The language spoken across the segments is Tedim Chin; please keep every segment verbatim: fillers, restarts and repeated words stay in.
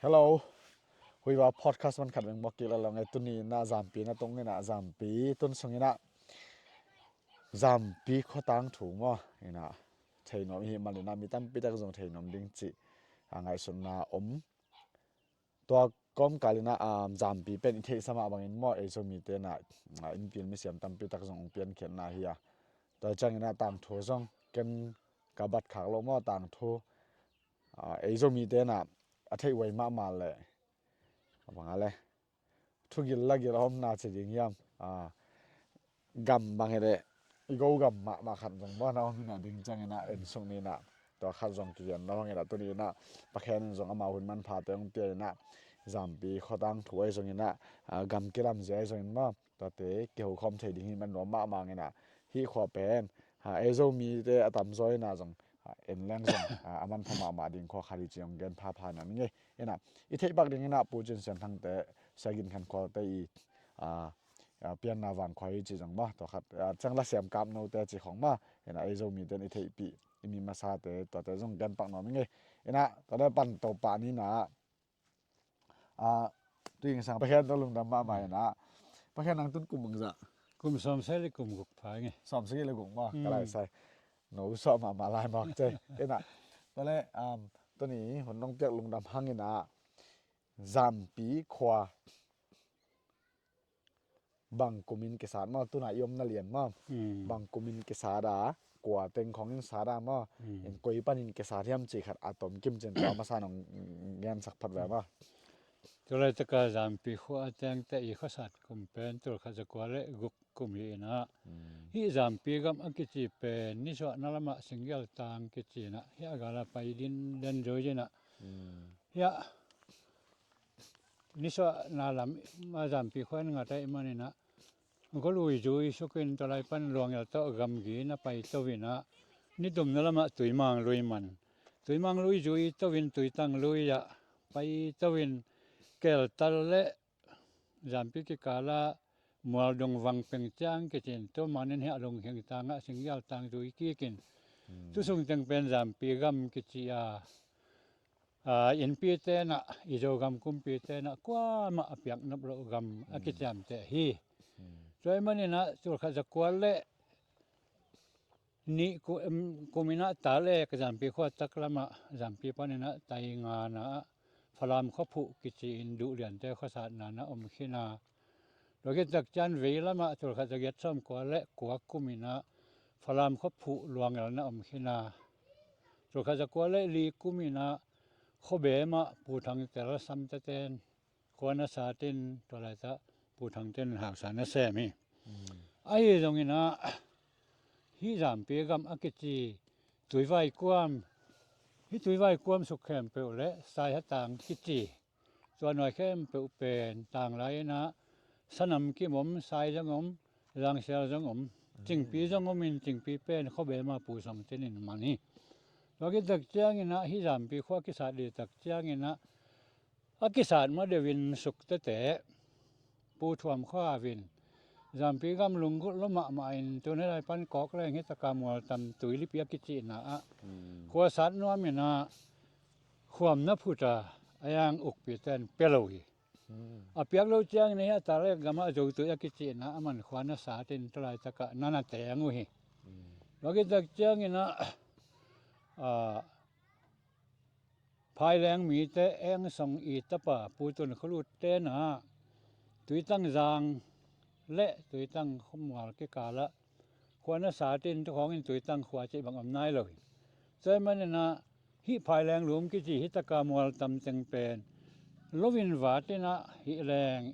Hello. Huiva podcast man khat veng mawk kik la lo ngai. Tuni inah Zampi na tung inah, Zampi tun sung inah, Zampi khuatang thu maw inah thei nuam i hih man inah mi tampi tak zong thei nuam ding cih a ngaihsutna om. Tua kawmkal inah, um, Zampi pen i theihsa mah bangin maw, ei Zomite inah, ah, innpi misiam tampi tak zong ong piankhiatna hi a. Tua ciang inah tangthu zong ken ka bat khak lo maw, tangthu, ah, ei Zomite inah a theih huai mahmah leh, a bang a le, thugil lagil a omna ci ding hiam, ah, gam bang hi leh i go gam mahmah khat zong maw na om inah ding ciang inah en suk ni inah, tua khat zong kigen lo hang inah tuni inah Pakhian in zong amau hun manphate hong pia inah Zampi khuatang thu ahi zong inah, ah, gam kilamzia ahi zong in maw, tuate kihokhawm thei ding hi man nuam mahmah inah hih khua pen, ah, ei Zomite a tamzaw inah zong, ah, en leng zong, ah, a manpha mahmah ding khua khat hi ci hong gen phapha nuam ing ei. Inah i theih pak ding inah Pu Cin Sian Thangte, Sia Gin Khan Khualte i, ah, ah, pianna vang khua hi ci zong maw, tua khat, ah, ciang la siam kap note ci khong maw, inah ei Zomite in i theihpih i mi masate tuate zong gen pak nuam ing ei. Inah tuate pan to pah ni inah, ah, tu ing sang Pakhian tawh lungdam mahmah inah, Pakhian nang tun kum bangzah? Kum sawmsagih le kum guk pha ing ei. Sawmsagih le guk maw, ka lai sai. No suah mahmah lai mawk cei. Inah tuale, um, tuni hun nong piak lungdam hang inah Zampi khua bang kumin kisat maw, tuna i omna lian maw? Bang kumin kisat a, kua teng khongin sat a maw? In koi panin kisat hiam cih khat a tom kim cin tua masa nong gensak phat ve maw? Tulai taka Zampi khua a tengte i khuasat kum pen tulkhat zakua le guk kum hi inah, hih Zampi gam a kici pen nisuahna lamah Singgial tang kici inah hih a gala pai din den zoi inah, hih a nisuahna lam a Zampi khua in ngat ahih man inah golui zui sukin tualai pan luangel tawh gamgi na paito inah, nitumna lamah Tuimang lui man, Tuimang lui zui to in Tuitang lui ah paito in Keltal le Zampi kikala Mualdung vang peng ciang kici in, tu manin hih a Lungkhing tangah Singgial tang zui kikin, tu sung teng pen Zampi gam kici a, a, innpite inah, i Zogam kumpite inah kuamah a piak nop loh gam a kiciamteh hi. Tua ahih man inah tulkhat zakua le nih ku-, em, kum inah ta le ka Zampi khua taklamah Zampi pan inah Taingan ah Falam khuaphuh kici in Duhliante khuasatna na om khin a, tua khit tak ciang vei lamah tulkhat zagiat sawmkua le kua kum inah Falam khuaphuh luangel na om khin a, tulkhat zakua le li kum inah Khuabem ah Pu Thangtel Samte ten khua na sat in tualai tah Pu Thangte in hausa na sem hi. Ahi zong inah hih Zampi gam a kici Tuivai kuam, hih Tuivai kuam suk khempeuh le Saiha tang kici, tua nuai khempeuh pen tang lai inah Sanam Kim om, Sai zong om, Zangsial zong om, Cingpi zong om in Cingpi pen Khuabem ah Pu Sawmten in man hi. Tua khit tak ciang inah hih Zampi khua kisat dih tak ciang inah a kisat ma deuh in suk tete Pu Thuam Khua Vin Zampi gam lunggulh lo mahmah in tuni lai pan kawk leng hih taka Mualtam Tuilipi a kicihna ah khuasat nuam inah khuam na phut a, a yang ukpite in pia lo hi. A piak lo ciangin hih a Talek gamah Zotui a kicihna a man khua na sat in tulai takah na na teng uh hi. Tua khit tak ciangin ah, a, Phaileng mite Eng Song i tapa Pu Tun Khua Lut tenah Tuitang Zang le Tuitang Khuamual kikalah khua na sat in tukhawngin Tuitang khua cih bang om nai lo hi. Tua ahih maninah hih Phaileng lum kici hih taka Mualtam teng pen lo in vat inah hih leng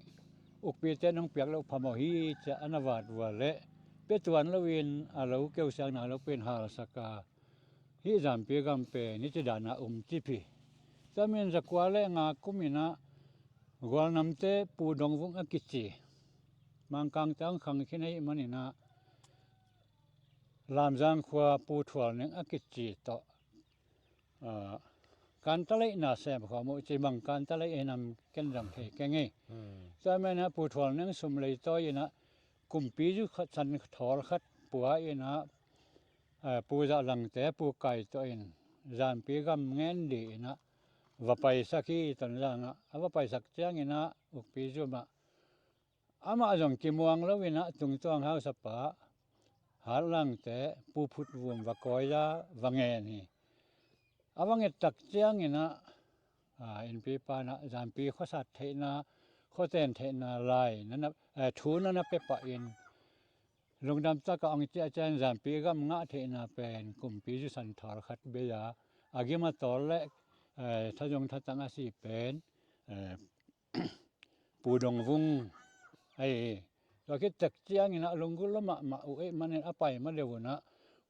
ukpite in hong piak loh phamawh hi ci-a a na vat uh a leh pia tuan loin a lo keusiakna lo pia in halsak a, hih Zampi gam pen hih ci danah um cip hi. Tua min zakua le nga kum inah Gualnamte Pu Dong Vung a kici Mangkangte hong khang khin ahih maninah Lamzang khua Pu Thual Neng a kici tawh, ah, kantaleihna sem khawm uh ci bang kantaleih hinam ken zong thei keng hi. Tua ahih maninah Pu Thual Neng sum leitawi inah kumpi zu khat, san thawl khat pua inah, eh, Pu Zah Langte, Pu Kai tawh in Zampi gam ngen dih inah va paisak hi Tonzang ah. A va paisak ciangin ah Ukpi Zum ah amah zong kimuang lo in ah tungtuang hausapa Hat Langte Pu Phut Vum va kawi a va ngen hi. A va nget tak ciangin ah, a, innpi pan ah Zampi khuasat theihna, khuaten theihna lai na na, eh, thu na na pia pah in, lungdam tak a ong ciah ciang Zampi gam ngah theihna pen kumpi zusan thawl khat bei a, a gim a tawl le, eh, thazung thatang a si pen, eh, Pu Dong Vung ahi hi. Tua khit tak ciangin ah lunggulh lua mahmah uh ahih manin a pai ma deuh un ah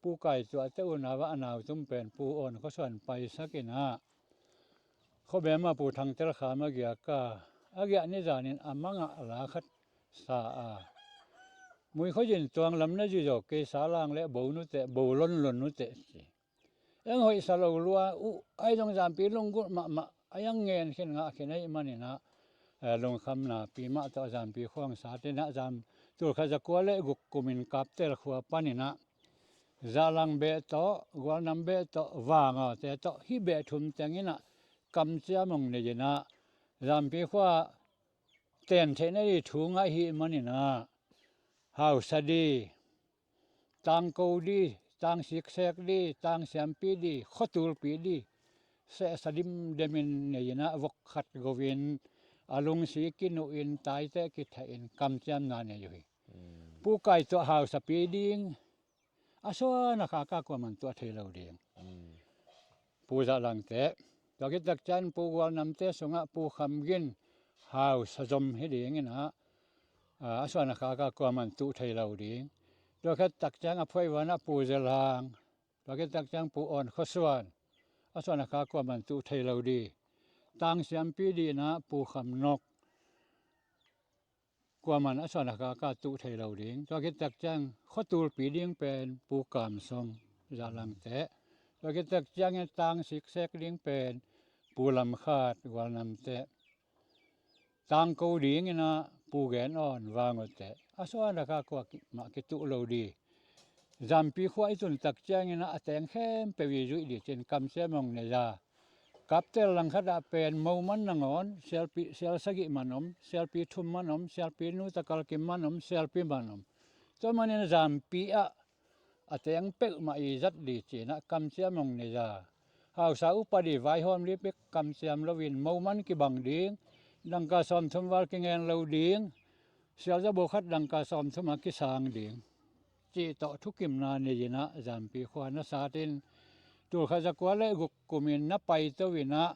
Pu Kai Tuahte unau ah a nautum pen Pu Awn Khua Suan paisak in ah Khuabe mah Pu Thang Tel Kham a giak a, a giah ni zanin a mangah la khat sa a, Mui Khua Zin tuang lam na zui zawk kei, sa lang le bo nuteh, bo lonlon nuteh ci. Eng hoih sa lo lua uh, ai zong Zampi lunggulh mahmah a iang ngen khin ngah khin ahih manin ah, eh, lungkhamna pi mah tawh Zampi khua ong sat in ah Zam, tulkhat zakua le guk kumin Kaptel khua panin ah Zahlang beh tawh, Gualnam beh tawh, Vangawte tawh, hih beh thum teng in ah kamciam ong nei in ah Zampi khua ten theihna ding thu ngah ahih manin ah hausa ding, tangko ding, tang siksek ding, tang siampi ding, khuatulpi ding sehsa dimdemin nei in ah vok khat go in a lungsi kinuh in taite kithaih in kamciamna nei uh hi. Mm. Pu Kai Tuah hausapi ding, a suan a khak a kuaman tuah thei lo ding. Mm. Pu Zahlangte, tua khit tak ciang Pu Gualnamte sungah Pu Kham Gin hausa zom hi ding in ah, a, a suan a khak a kuaman tuh thei lo ding. Tua khit tak ciang a phuaivan ah Pu Zalhang, tua khit tak ciang Pu Awn Khua Suan, a suan a khak a kuaman tuh thei lo ding. Tang siampi ding in ah Pu Kham Nok, kuaman a suan a khak a tuh thei lo ding. Tua khit tak ciang khuatulpi ding pen Pu Kam Song, Zahlangte. Tua khit tak ciangin tang siksek ding pen Pu Lam Khat, Gualnamte. Tangko ding in ah Pu Gen Awn, Vangawte. A suan a khak a kuamah kituh lo ding. Zampi khua i tun tak ciangin ah a teng khempeuh i zuih ding ci-in kamciam ong nei a, Kaptel langkhat ah pen mo man nangawn, sialpi, sial sagih man om, sialpi thum man om, sialpi nu takal kim man om, sialpi man om. Tua manin Zampi ah a teng peuhmah i zat ding ci-in ah kamciam ong nei a, hausa upa ding vaihawm ding bek kamciam loin mo man kibang ding, dangka sawmthum val kingen lo ding, sialzabu khat dangka sawmthum a kisang ding cih tawh thukimna nei in ah Zampi khua na sat in, tulkhat zakua le guk kumin na paito in ah,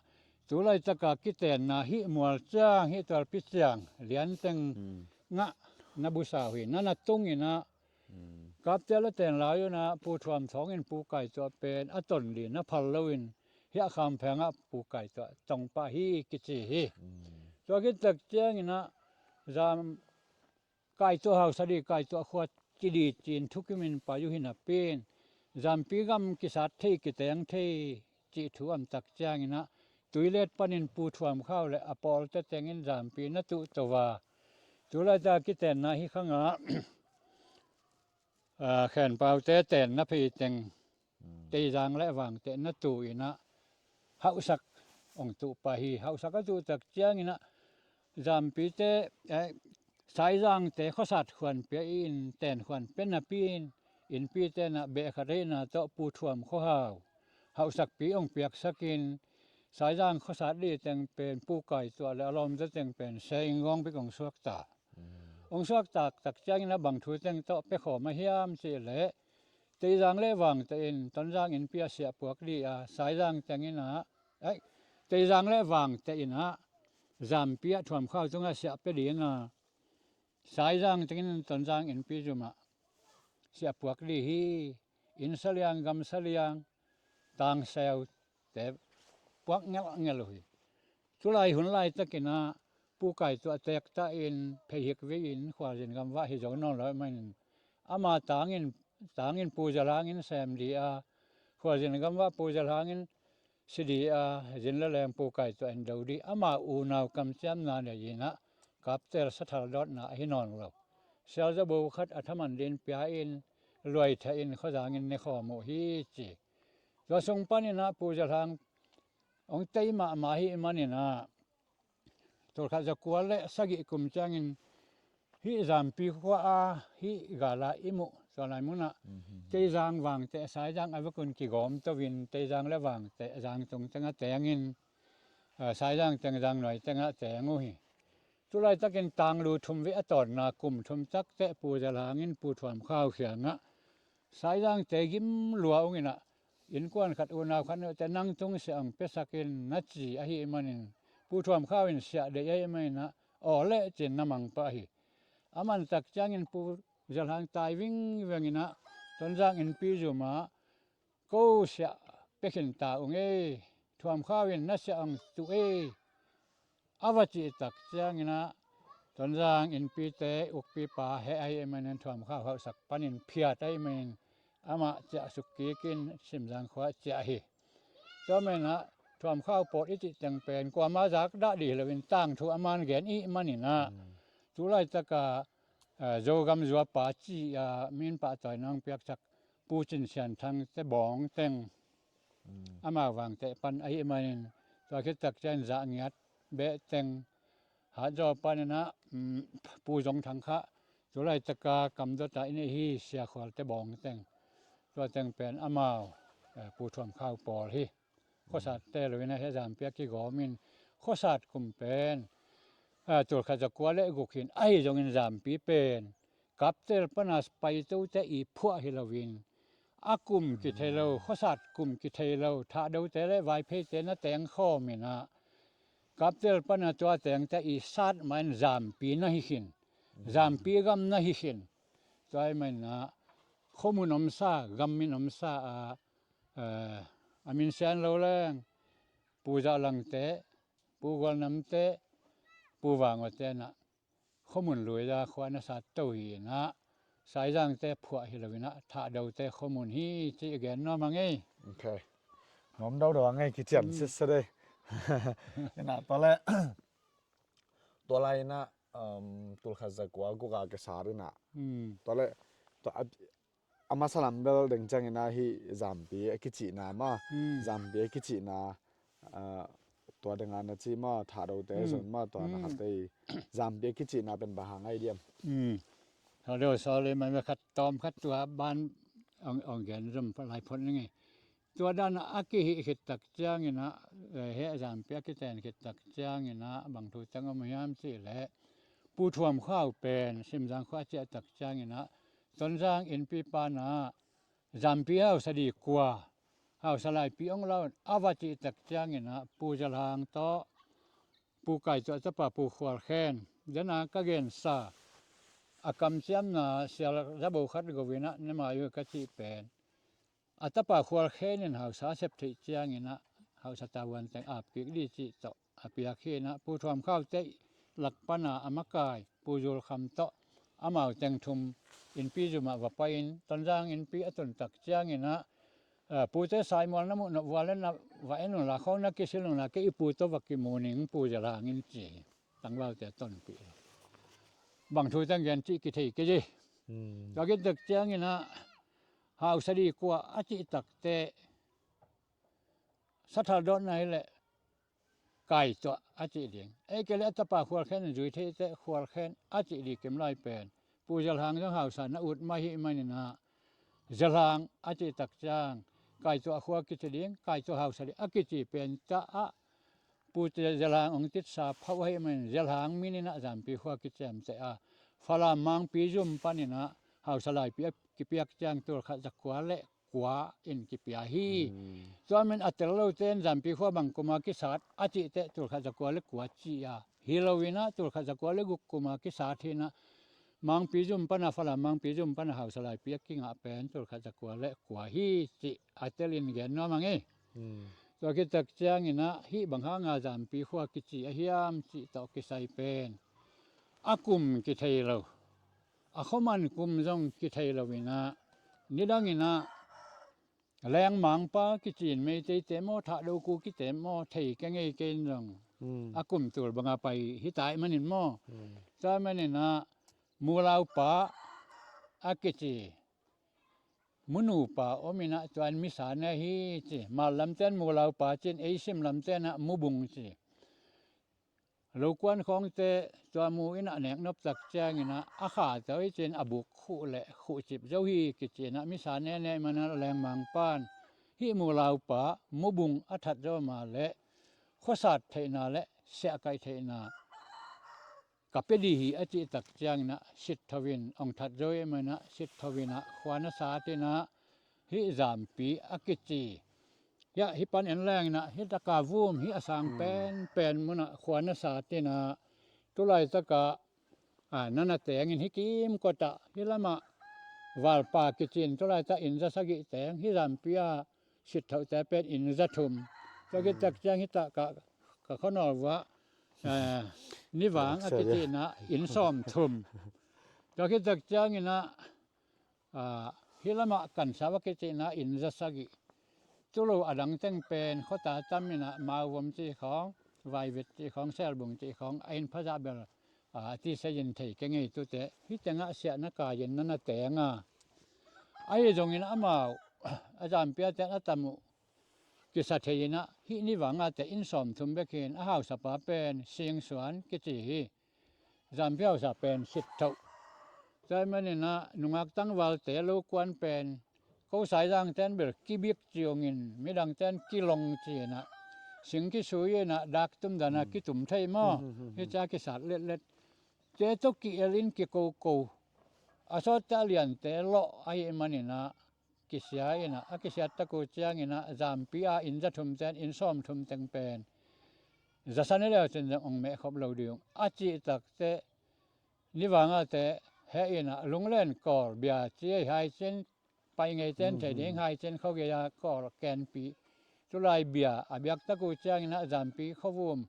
tu laitak a kitenna hih mual ciang, hih tualpi ciang lianteng, mm, ngah na busa uh hi, na na tung in ah, mm, Kaptel a ten lai un ah Pu Thuam Thawng in Pu Kai Tuah pen a ton ding na phal loin, hiah Kham Pheng ah Pu Kai Tuah tong pah hi kici hi. Mm. Tua khit tak ciangin ah Zam, Kai Tuah hausa ding, Kai Tuah khua ci ding ci-in thukimin pai uh hi napi in, Zampi gam kisat thei, kiteng thei cih thu om tak ciangin ah Tuilet panin Pu Thuam Khau le a pawlte tengin Zampi na tuh to a, tu laitak a kitenna hi khang ah, a, Khen Paute tenna phei teng, mm, Teizang le Vangte na tuh in ah hausak ong tuh pah hi. Hausak a tuh tak ciangin ah Zampite, eh, Saizangte khuasat khuan pia in, ten khuan pia napi in, innpite in ah beh khat ahihna tawh Pu Thuam Khua Hau hausakpi ong piaksak in, Saizang khuasat ding teng pen Pu Kai Tuah le a lawmte teng pen Saingawng bek ong suakta. Mm. Ong suaktak tak ciangin ah bang thu teng tawh pia khawm a hiam cih leh, Teizang le Vangte in Tonzang innpi ah siah puak ding a, Saizang teng in ah, ai, Teizang le Vangte in ah Zampi ah Thuam Khau tungah siah pia ding a, Saizang teng in Tonzang innpi zum ah siah puak ding hi. Inn saliang, gam saliang, tangseute puak ngelhngelh uh hi. Tulai hun laitakin ah Pu Kai Tuah teek ta in, pheihik vei in, khualzin gamvah hi zo nawn lo ahih manin, ama tangin, tangin Pu Zalhang in sem ding a, khualzin gamvah Pu Zalhang in si ding a, zin le leng Pu Kai Tuah in do ding, ama unau kamciamna nei in ah Kaptel sathal dawtna ahi nawn lo. Sialzabu khat a thaman dingin pia in, luaitha in khuazangin ne khawm uh hi ci. Tua sung panin ah Pu Zalhang hong tei mahmah ahih manin ah, tolkhat zakua le sagih kum ciangin hih Zampi khua a hih gala i muh tua lai munah Teizang Vangteh Saizang a vekun kigawm toin Teizang le Vangteh Zangtung tengah tengin, ah, Saizang teng Zangnuai tengah teng uh hi. Tulaitakin tanglu thum vei a tawnna kum thum takteh Pu Zalhang in Pu Thuam Khau kiangah Saizangte gim lua ung inah innkuan khat unau khat nuhte nang tung siah hong piasakin na ci ahih manin Pu Thuam Khau in siah deih ahih maninah aw leh cin na mang pah hi. A mantak ciangin Pu Zalhang tai vingveng inah Tonzang innpi zumah ko siah pia khin ta ung ei, Thuam Khau in na siah hong tuh ei, a va cih tak cianginah Tonzang innpite ukpipa heh ahih manin Thuam Khau hauhsak panin phiat ahih manin amah ciah suk kikin Simzang khua ciah hi. Tua menah Thuam Khau pawt i cih teng pen kuama zak dah dih loin tangthu a man gen ih maninah tulaitaka, eh, Zogam zuapa ci-a min pahtawina hong piaksak Pu Cin Sian Thangte bawng teng amau Vangteh pan ahih manin tua khit tak ciang zah ngiat beh teng Hatzaw paninah, um, Pu Zong Thang khah tulaitaka kamdota i neih hi, Sia Khualte bawng teng. Tua teng pen amau, eh, Pu Thuam Khau pawl hi. Khuasatte loinah heh Zampi a kigawmin khuasat kum pen, eh, tulkhat zakua le guk hin ahi zongin Zampi pen kaptel pana paitote i phuah hi loin a kum kithei lo, khuasat kum kithei lo, Thahdote le Vaipheite na tengkhawm inah kaptel pana tua tengte i sat main Zampi na hi khin, Zampi gam na hi khin. Tua ahih maninah khuamun omsa, gam min omsa a, eh, a min sian lo leng Pu Zah Langte, Pu Gual Namte, Pu Vang Awte inah khuamun luiza khua na sat to hi inah Saizangte phuah hi loinah Thahdote khuamun hi cih gen nuam a ngei. Ok. Nuam dodok a ngei kician sitsa dei. Inah tua le tua lai inah, um, tulkhat zakua guk a kisat inah tua le tua a, a masa lam bel deng ciangin ah hih Zampi a kicihna maw, Zampi a kicihna, ah, tua dengah na cih maw, Thahdote zon maw, tua na khatte hi. Zampi a kicihna pen bang hang ahi diam? Thahdo, sorry, mai khat tawm khat tua ban ong, ong gen zom lai phot ning ei. Tua dan a kihih khit tak ciangin ah, eh, heh Zampi a kiten khit tak ciangin ah bang thu teng om hiam cih leh Pu Thuam Khau pen Simzang khua a ciah tak ciangin ah Tonzang innpi pana Zampi hausa di kua, hausa laipi ong la un a va cih tak ciangin ah Pu Zalhang tawh Pu Kai Tuah tapa Pu Khual Khen, dena ka gensa a kamciamna sial zabo khat go inah ne mai uh ka cih pen a tapa Khual Khen in hausa a sep theih ciangin ah hausa tavuan teng ap kik di cih tawh a piak hi inah Pu Thuam Khaute lak pana a makai Pu Zul Kham tawh amau teng thum innpi zumah va pai-in Tonzang innpi a tun tak ciangin ah, eh, Pute Saimual na muh nop vua le na va en unla khawng na kisil unla kei i pu tawh va kimu ning Pu Zalhang in ci hi. Tangvalte a tonpih lo. Bang thu teng gen cih kithei kei hi. Tua khit tak ciangin ah hausa di kua a cih takteh sathal dawtna hileh Kai Tuah a cih ding. Ei kei leh a tapa Khual Khen in zui theiteh Khual Khen a cih di kim lai pen Pu Zalhang zong hausa na ut mah hih manin ah Zalhang a cih tak ciang Kai Tuah khua kici ding, Kai Tuah hausa ding a kici pen tah ah Pute Zalhang ong titsa phauh ahih manin Zalhang min inah Zampi khua kiciamteh a, Falam Mangpi zum panin ah hausa laipi a kipiak ciang tulkhat zakua le kua in kipia hi. Tua min a tel lote in Zampi khua bang kuma kisat a cihteh tulkhat zakua le kua ci a, hi loinah tulkhat zakua le guk kuma kisat hinah Mangpi zum pana, Falam Mangpi zum pana hausa laipi a kingah pen tulkhat zakua le kua hi cih a telin gen nuam a ngei. Tua khit tak cianginah hih bang hanga Zampi khua kici a hiam cih tawh kisai pen a kum kithei lo, a khuaman kum zong kithei lo inah nidanginah Lengmangpa kici in Meiteite maw, Thahdo Kukite maw, thei kei ngei kei in zong a kum tul banga pai hi tai manin maw. Tua maninah Mulaupa a kici munupa om inah tua in misa ne hi ci. Mal lamten mulaupa cin, ei sim lamten ah mubung ci. Lokuan khawngte tua mu inah neknop tak cianginah a kha zo hi cin a buk khuh le khuhcip zo hi kici inah misa nene manah lengmang pan hih mulaupa mubung a that zo ma le khuasat theihna le siahkaih theihna ka pia dih hi a cih tak cianginah sittho in ong that zo hi manah sittho inah khua na sat inah hih Zampi a kici. Hiah hih pan en lenginah hih taka vum hih a sang penpen munah khua na sat inah tulaitakah a, nana tengin hih kimkotah hih lamah Valpa kicin tulaitak inn za sagih teng hih Zampi a sitthote pen inn za thum. Tua kitak ciang hih takah ka khuanawl vuah a, nivang a kicinah inn sawm thum. Tua kitak cianginah a, hih lamah Kansau a kicinah inn za sagih. Tulu a dang teng pen khuata tam inah Mauvom cih khawng, Vaivit cih khawng, Selbung cih khawng a inn phazah bel a, ti seiin thei kei ngei tute hih tengah siahna kai-in nana teng a. Ahi zongin amau a Zampi a ten a tam uh kisa thei inah hih nivang a te inn sawm thum bek hi-in a hausapa pen Singsuan kici hi. Zampi hausa pen sittho. Tua ahih maninah nungak tangvalte lokuan pen ko Saizang ten bel kibik ciungin midang ten kilong ci inah sing kisui inah dak tum dana kitum thei maw? Hih cia kisat letlet. Te tawh ki-el in kikoko a sawtte a liante lawh ahih maninah kisia inah a kisiat tak uh cianginah Zampi a inn za thum ten inn sawm thum teng pen zasa ni leu cin zong ong mehkhop lo ding a cih takte nivang a te he inah lunglen kawl bia ci ei hai cin pai ngei ten thei ding hai cin khuagei a kawl kenpih tulai bia a biak tak uh cianginah Zampi khuavum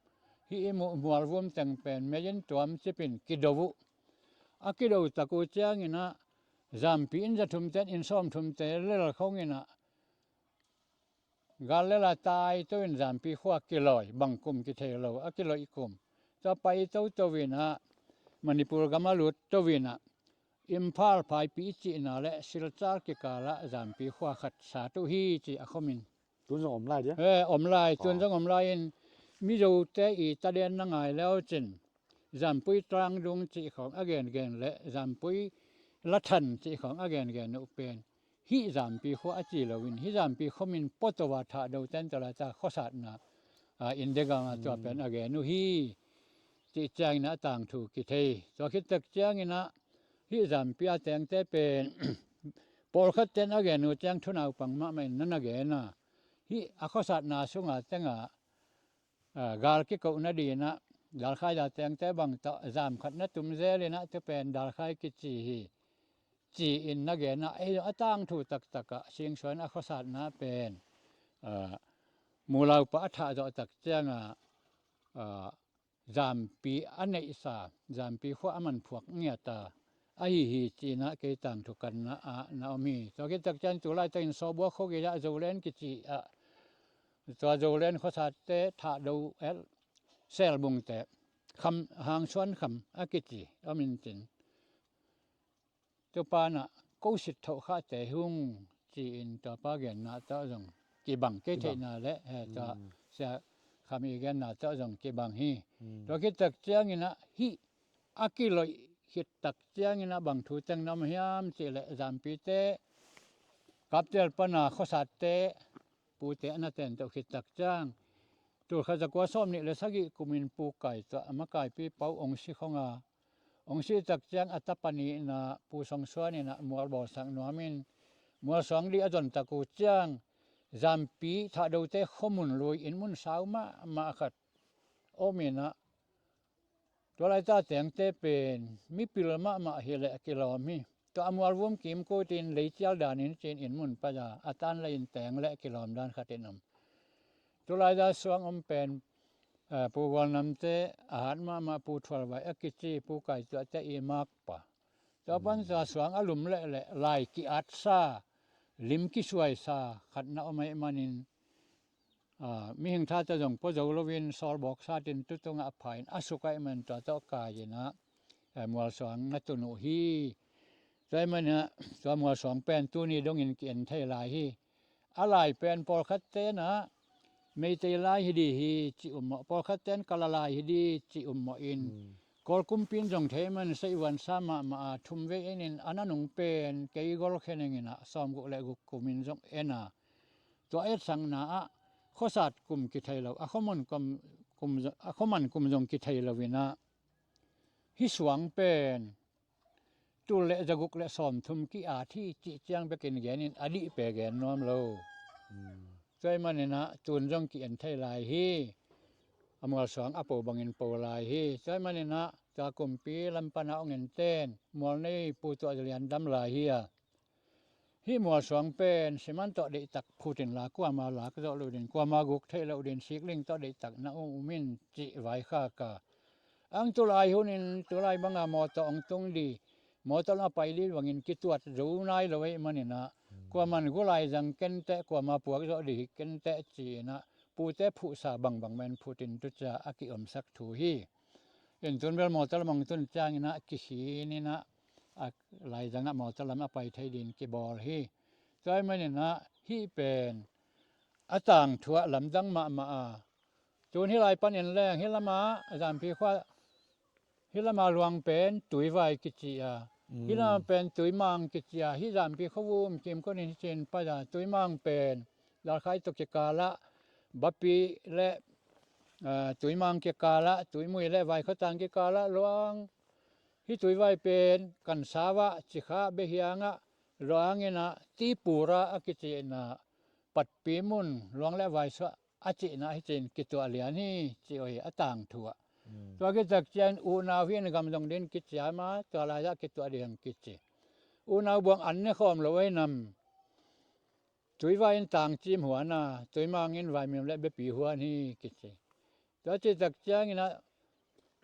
hih i muh mualvum teng pen mei in tuam cipin kido uh. A kido tak uh cianginah Zampi inn za thum ten inn sawm thumte lel khong inah gal lela tai to in Zampi khua kilawi bang kum kithei lo a kilawi kum. Tua pai toto inah Manipur gam a lut to inah Imphal phaipi i cihna le Silchar kikalah Zampi khua khat sat uh hi ci a khomin. Tun zong om lai dia? Eh, om lai, tun zong om lai in Mizote i taden na ngai leu cin Zampui Trangdung cih khawng a gengen le Zampui Lathan cih khawng a gengen uh pen hih Zampi khua a ci loin hih Zampi khomin potova thahdo ten tawh laita khuasatna a, India gama tua pen a gen uh hi. Cih cianginah a tangthu kithei. Tua khit tak cianginah hih Zampi a tengte pen pawlkhat ten a gen uh ciang thunaupang mahmah in nana gen a. Hih a khuasatna sunga tengah a, gal kikoh nadinah dalkhai da tengte bang tawh zam khat na tum zel inah tu pen dalkhai kici hi ci-in na genah ei a tangthu taktakah Singsuan a khuasatna pen a, mulaupa a thahzawh tak cianga a, Zampi a neihsa Zampi khua a manphuak ngiata ahi hi cinah kei tangthu kanna ah na om hi. Tua khit tak cian tu laitakin Sawbua khuagei ah Zolen kici ah tua Zolen khuasatte thahdo el Selbungte kham Hangsuan kham a kici om intin tupanah ko sitthoh khahte hung ci-in tuapa genna tawh zong kibang kei theihna le he tua sia kham i genna tawh zong kibang hi. Tua khit tak cianginah hih a kiloih khit tak cianginah bang thu teng na om hiam cihleh Zampite kaptel pana khuasatte pute a na tento khit tak ciang tulkhat zakua sawm nih le sagih kumin Pu Kai tuah a makaipi pau ong si khonga ong si tak ciang a tapa nihna Pu Song Suan inah mual bawlsak nuamin mual suang dih a zon tak uh ciang Zampi thahdote khuamun lui in mun sau mahmah khat om inah tua laita tengte pen mipil mahmah hileh kilawm hi. Tua a mualvum kimkutin leicial danin cin in mun paia a tan le in teng le kilawm dan khatin om. Tulai da suang om pen a, Pu Gualnamte a hat mahmah Pu Thualvai a kici Pu Kaituahte i makpa. Tua pan tua suang a lum lehleh lai ki-atsa lim kisuaisa khatna om ahih manin a, mihing thate zong pua zo loin sawlbawk satin tutungah a pha in a suk ahih man tua tawh kai inah a, mualsuang na tun uh hi. Tua ahih manin ah tua Mualsuang pen tuni dongin ki-en thei lai hi. A lai pen pawlkhat ten ah Meitei lai hi di hi cih um mawh, pawlkhat ten Kala lai hi di cih um mawh in, Kawl kumpi in zong thei man seivuan sa mahmah a, thumvei en in a nanung pen kei gol kheneng in ah sawmguk le guk kum in zong en a, tua etsakna ah khuasat kum kithei lo, a khuaman kum, kum, a khuaman kum zong kithei lo in ah, hih suang pen tul le zaguk le sawmthum ki-at hi cih ciang bekin gen in a dih pen gen nuam lo. Tua ahih manin ah tun zong ki-en thei lai hi. A Mualsuang a po bangin po lai hi. Tua ahih manin ah tua kumpi lam pan a hong en ten mual nei Pu Tuah Za Lian dam lai hi a, hih Mualsuang pen siman tawh deihtak phut inla kuama lak zawh loh din, kuama guk theih loh din, sikling tawh deihtak na um um in cih vaikhak a, ang tulai hun in tulai banga mawtaw hong tung di, mawtaw lam a pai di bangin kituat zo nai lo ahih manin ah, kuaman gulai zang kenteh, kuama puak zawh di hi kenteh ci-in ah pute phuhsa bangbang mah in phut in tu cia a ki-omsak thu hi. In tun bel mawtaw lam hong tun ciangin ah kikhin in ah, a laizang ah mawtaw lam a pai thei din kibawl hi. Tua ahih manin ah hih pen a tangthu ah lamdang mahmah a, tun hih lai pan en leng hih lamah Zampi khua, hih lamah luang pen Tuivai kici a, hih lamah pen Tuimang kici a, hih Zampi khuavum kimkot in hih cin pai a, Tuimang pen Dalkhai tawh kikal ah, Bapi le, ah, Tuimang kikal ah, Tuimui le Vaikhotang kikal ah luang. Hih Tuivai pen Kansau ah, Cikha, Behiang ah luang in ah, Tipura a kici in ah, Patpi mun luang le vaisuah a cihna hi cin kituah lian hi ci uh hi a tangthu ah. Tua kitak ciang unau hi in gam zong din kiciam a, tua lai-ah kituah ding kici. Unau buang an ne khawm lo ei nam. Tuivai in tangcim huan a, Tuimang in vaimim le bepi huan hi kici. Tua citak ciangin ah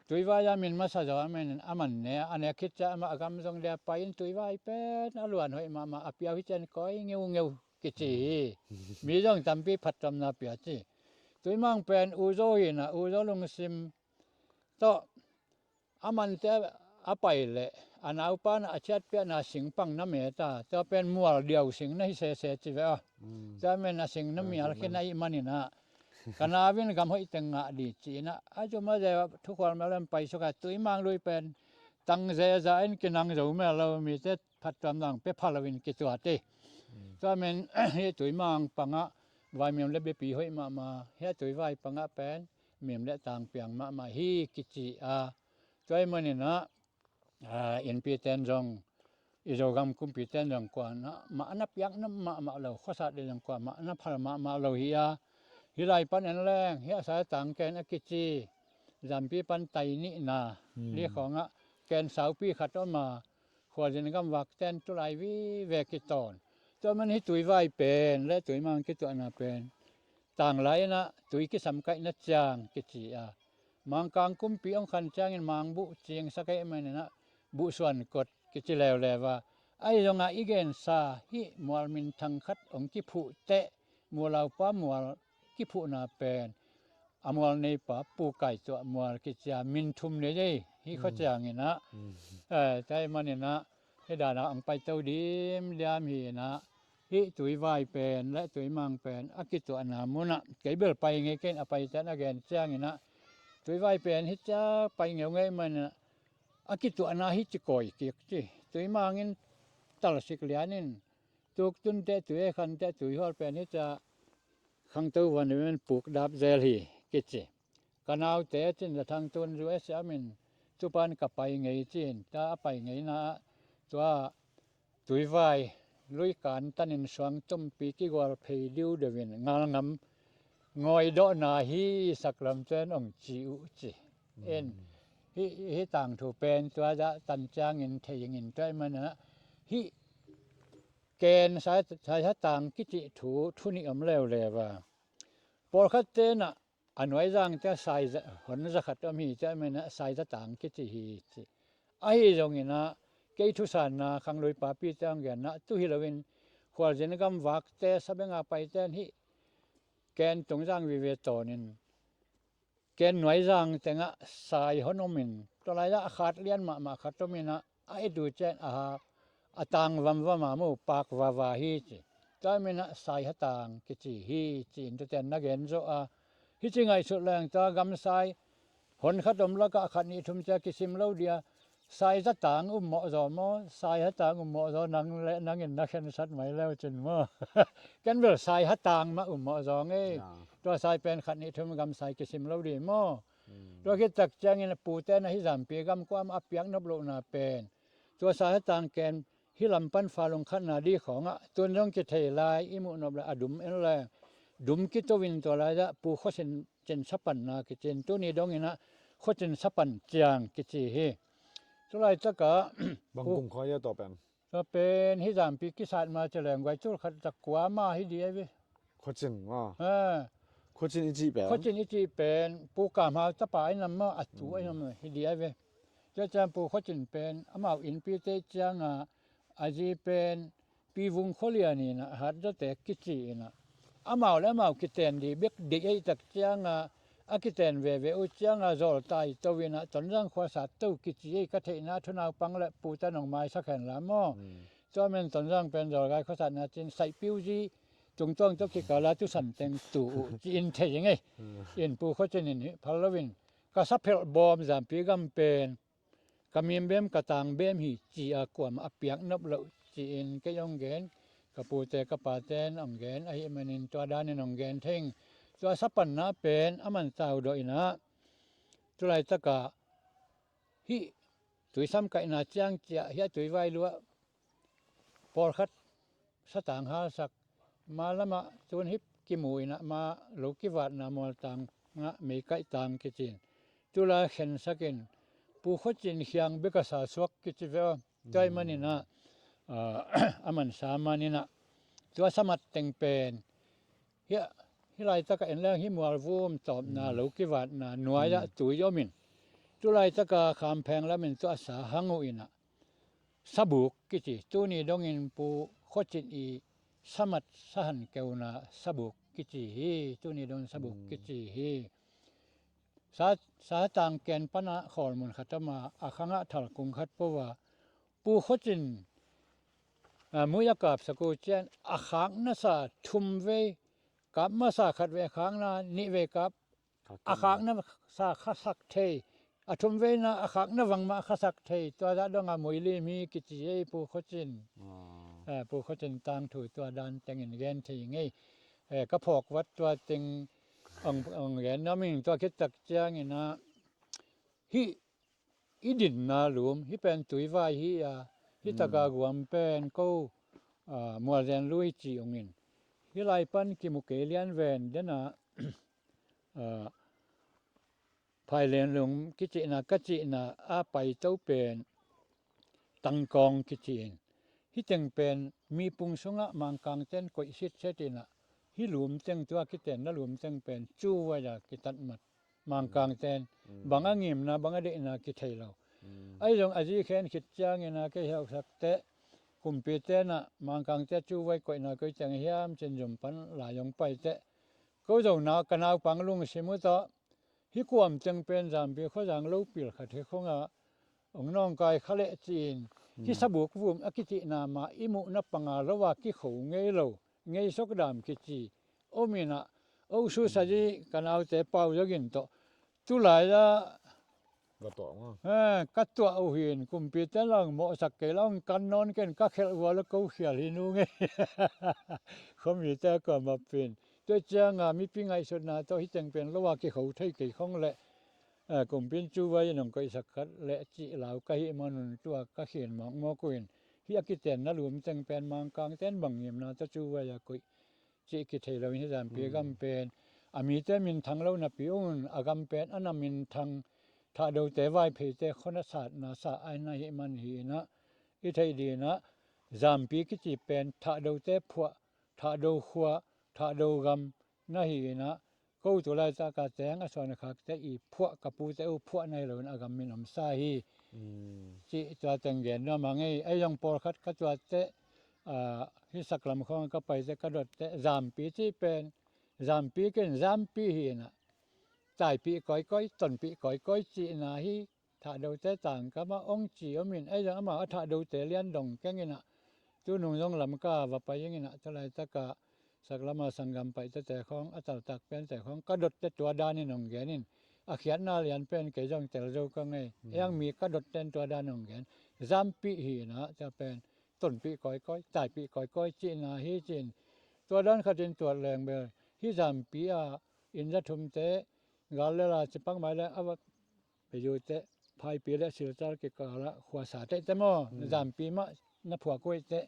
Tuivai a min masa zaw a, min a man ne a, a nek khit ciah amah a gam zong dia pai in Tuivai pen a luan hoih mahmah, a piau hi cian koi ngeungeu kici hi. Mi zong tampi phattuamna pia ci. Tuimang pen Uzo hi in ah, Uzo lungsim tawh a mante a pai leh a naupa in ah a ciatpiakna singpang na met a, tua pen mual diau sing na hi sese ci ve aw. Tua men a sing na mial khin ahih manin ah, ka nau in gam hoih teng ngah di ci-in ah, a zum a zeu ah thukhual mel in paisuk a, Tuimang lui pen tang zeza in kinang zo mel lo, mite phattuamna pia pha lo in kituat hi. Tua men hih Tuimang pang ah vaimim le bepi hoih mahmah, hih Tuivai pang ah pen mim le tang piang mahmah hi kici a. Tua ahih manin ah, ah, innpi ten zong, i Zogam kumpi ten zong kuamah na piak mahmah lo, khuasat ding zong kuamah na phal mahmah lo hi a. Hih lai pan en leng hih a sai a tang ken a kici, Zampi pan tai nihna, li khawng ah ken saupi khat om a, khualzin gam vak ten tulai vive kitawn. Tua man hih Tuivai pen le Tuimang kituahna pen tang lai in ah tui kisam kaihna ciang kici a, Mangkang kumpi hong khan ciangin Mangbuh cingsak ahih manin ah buhsuan kot kici leuleu a. Ahi zongah i gensa hih mual minthang khat hong kiphuh teh, Mualaupa mual kiphuhna pen a mual neipa Pu Kai Tuah mual kici a, min thum nei ei hih khua ciangin ah. Eh, tua ahih manin ah hih dan ah hong paito dimdiam hi in ah, hih Tuivai pen le Tuimang pen a kituahna mun ah kei bel pai ngei kei in, a paiten a gen ciangin ah, Tuivai pen hih ciang pai ngeu ngei manin ah a kituahna hih ci kawi kik ci. Tuimang in talsik lian in, tuk tun teh, tui ei khan teh, Tuihual pen hih ciang khangto van in puk dap zel hi kici. Ka naute cin, Za Thang tun U S A om in, tupan ka pai ngei cin, ta a pai ngeina ah tua Tuivai lui kan tanin suang tumpi kigual phei diudeu in ngalngam ngawidawhna hi, saklamten hong ci uh ci. In hih, hih tangthu pen tua zah tan ciangin thei ing in, tua ahih manin ah hih ken sai, sai sa tang kici thu, thu nih om leuleu a. Pawlkhat ten ah a nuaizang te sai za, hon za khat om hi, tua ahih manin ah sai za tang kici hi ci. Ahi zongin ah kei thusanna khanglui papi te hong genna tu hi loin, khualzin gam vakte, sabenga paiten hih ken tungzang vive tawnin, ken nuaizang tengah sai hon om in, tua lai-ah a khat lian mahmah khat om in ah, a et uh ciang a ha, a tang vamvam a mu pak vava hi ci. Tua minah Saihatang kici hi ci-in tute'n na gen zawh a, hih ci ngaihsut leng tua gamsai hon khat om lakah khat nih thum cia kisim lo dia, Saihatang um mawh zaw maw, Saihatang um mawh zaw, nang le nangin na khensat mai leu cin maw? Ken bel Saihatang mah um mawh zaw ngei. Tua sai pen khat nih thum gamsai kisim lo di maw? Tua khit tak ciangin pute na hih Zampi gam kuamah a piak nop lohna pen tua Saihatang ken hih lam pan Falun khatna di khawngah tun zong kithei lai, i muh nop le a dum en le dum kito in tua lai-ah Pu Khua Cin, Cin sapanna kici-in tuni dongin ah Khua Cin sapan ciang kici hi. Tulaitakah bang kum khua ia tua pen? Tua pen hih Zampi kisat ma ci leng guai cul khat tak kua ma hi di ai ve. Khua Cin maw? Khua Cin i cih pen, Khua Cin i cih pen Pu Kam Hau tapa ai nam maw, a tu ai nam hi di ai ve. Tua ciang Pu Khua Cin pen amau innpite ciangah a zi pen Pi Vung Khua Lian inah, Hatzawte kici inah, amau le amau kiten di bek deih ahih tak ciangah a kiten veve uh ciangah zawltai to inah Tonzang khua sat to kici ei, ka theihna thunaupang le pute nong maisak hen la maw? Tua men Tonzang pen zawlgai khua satna cin Saihpiu zi tungtuang tawh kikala tusan teng tu uh ci-in thei ngei. In Pu Khua Cin in hih phal loin ka saphelh bawm Zampi gam pen ka mim bem ka tang bem hi ci-a kuamah a piak nop loh ci-in kei hong gen, ka pute ka pate in hong gen ahih manin tua danin hong gen thei ing. Tua sapanna pen a man taudawh inah tulaitakah hih tuisam kaihna ciang ciah hih a tuivai luah pawlkhat satang halsak, ma lamah tun hip kimu inah ma lo kivatna mualtang ngah meikaih tang kici-in tula khensakin Pu Khua Cin khiang bek a sa suak kici ve aw. Tua ahih maninah a man sa maninah tua samat teng pen hih, hih laitakah en leng hih mualvum tawpna lo kivatna nuai-ah tui omin, tulaitakah Khampheng lamin tua sa hang uh inah sabuk kici, tuni dongin Pu Khua Cin i samat sahan keuna sabuk kici hi. Tuni dongin sabuk kici hi. Sa, satang ken panah khawlmun khat om a, a khangah thalkung khat po a Pu Khua Cin a, muih a kapsak uh ciang a khakna sa thum vei kap masa, khat vei a khakna, nih vei kap a khakna sa khasak thei, a thum veina a khakna vang mah khasak thei, tua zah dongah muih lim hi kici ei Pu Khua Cin. Pu Khua Cin tangthu tua dan tengin gen thei ngei. Ka phawk vat tua teng hong gen nuam ing. Tua khit tak ciangin ah hih i dinna lum hih pen tuivai hi a, hih taka guam pen ko, a, Mualzen lui ci ungin, hih lai pan kimu kei lian ven dena, a, Phailen lum kicihna ka cihna a paito pen Tangkawng kici in, hih teng pen mipung sungah Mangkangten koih sitset inah, hih lum teng tua kitenna lum teng pen cuvai a kitatmat. Mangkangten bang a ngimna bang a deihna kithei lo. Ahi zong a zi khen khit ciangin a kei heuhsak teh, kumpite nah Mangkangte cuvai koihna koi teng hiam cin zum pan lai hong pai teh, ko zo na ka naupang lungsim uh tawh hih kuam teng pen Zampi khuazang lopil khat hi khong a hong nawngkai kha leh ci-in, hih sabuk vum a kicihna mah i muhna panga lo a kikho ngei lo, ngei sokdam kici om inah, osu sazi ka naute pau zogin tawh tulai ah ka tuah uh hin, kumpite lang mawhsak kei la hong kan nawn ken, ka khelh vua la ko khial hi nu ngei. Khuamite a kuamah pin. Tua cianga mipi ngaihsutna tawh hih teng pen lo a kikho thei kei khong leh, a, kumpin cuvai in hong koihsak khat leh cih lau ka hih manun tua ka khin mawkmawk uh in, hih a kitenna lum teng pen Mangkangten bang ngimna tawh cuvai a koih cih kithei lo in hih Zampi gam pen a mite minthang lo napi un a gam pen a na minthang, Thahdote Vaipheite khuana satna sa aina hih man hi inah, i theih dinah Zampi kici pen Thahdote phuah, Thahdo khua, Thahdo gam na hi inah, ko tu laitaka teng a suan a khakte i phuah, ka pute uh phuah na hi loin a gam min omsa hi. Cih tua teng gen nuam a ngei. Ahi zong pawlkhat ka tuatteh, a, hih saklam khawng ka paiteh ka dotteh Zampi cih pen Zampi ken Zampi hi inah, taipih kawikawi, tonpih kawikawi cihna hi. Thahdote tangkam ah hong ci om in, ei zong amau a Thahdote lian dong keng in ah, tu nung zong Lamka va pai ing in ah, tu laitak ah saklama sanggam paihte te khawng, a taltak pente khawng ka dotte tua danin hong gen in, a khiatna lian pen kei zong tel zo ka ngei. Ei ang mi ka dotten tua dan hong gen. Zampih hi in ah, tua pen tonpih kawikawi, taipih kawikawi cihna hi ci-in, tua dan khatin tuat leng bel, hih Zampih ah inn za thumte, gal le la ci pak mai le, a va Peiute, Phaipi le Silchar kikal ah khuasa teihte maw, Zampih mah na phuak uh eite.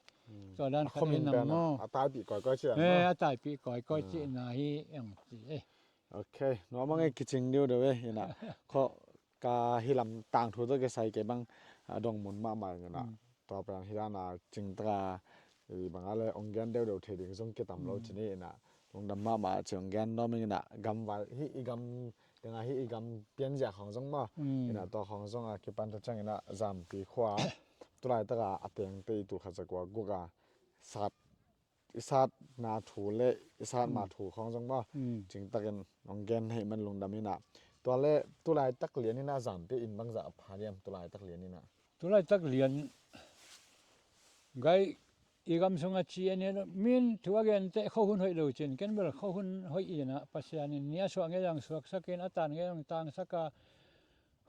Tua dan khat in nang maw, a taipih kawikawi cih, eh, a taipih kawikawi cihna hi eng ci, eh. Ok, nuam a ngei, kicing deuhdeuh e, in ah. Khaw, ka hih lam tangthu tawh kisai kei bang a dong mun mahmah in ah. Tua pen hih dan a cingtak a, i bang a le hong gen deuhdeuh thei ding zong kitam lo ci ni in ah. Lungdam mahmah ci hong gen nuam ing in ah, gamvai, hih i gam, teng ah hih i gam pianzia khawng zong maw. In ah tua khawng zong a kipan ta ciang in ah Zampih khua, tu laitak a a tengte i tul khat za kua guk a sat, i satna thu le i satma thu khawng zong maw, cingtakin hong gen ahih man lungdam in ah. Tua le tu laitak lian in ah Zampih inn bangzah pha diam, tu laitak lian in ah? Tu laitak lian, gai, i gam sung a ci a ni, min thu a gen teh khuahun hoih lo cin, ken bel khuahun hoih in ah, Pasian in ni a suak ngei zong suaksak in, a tan ngei zong tangsak a,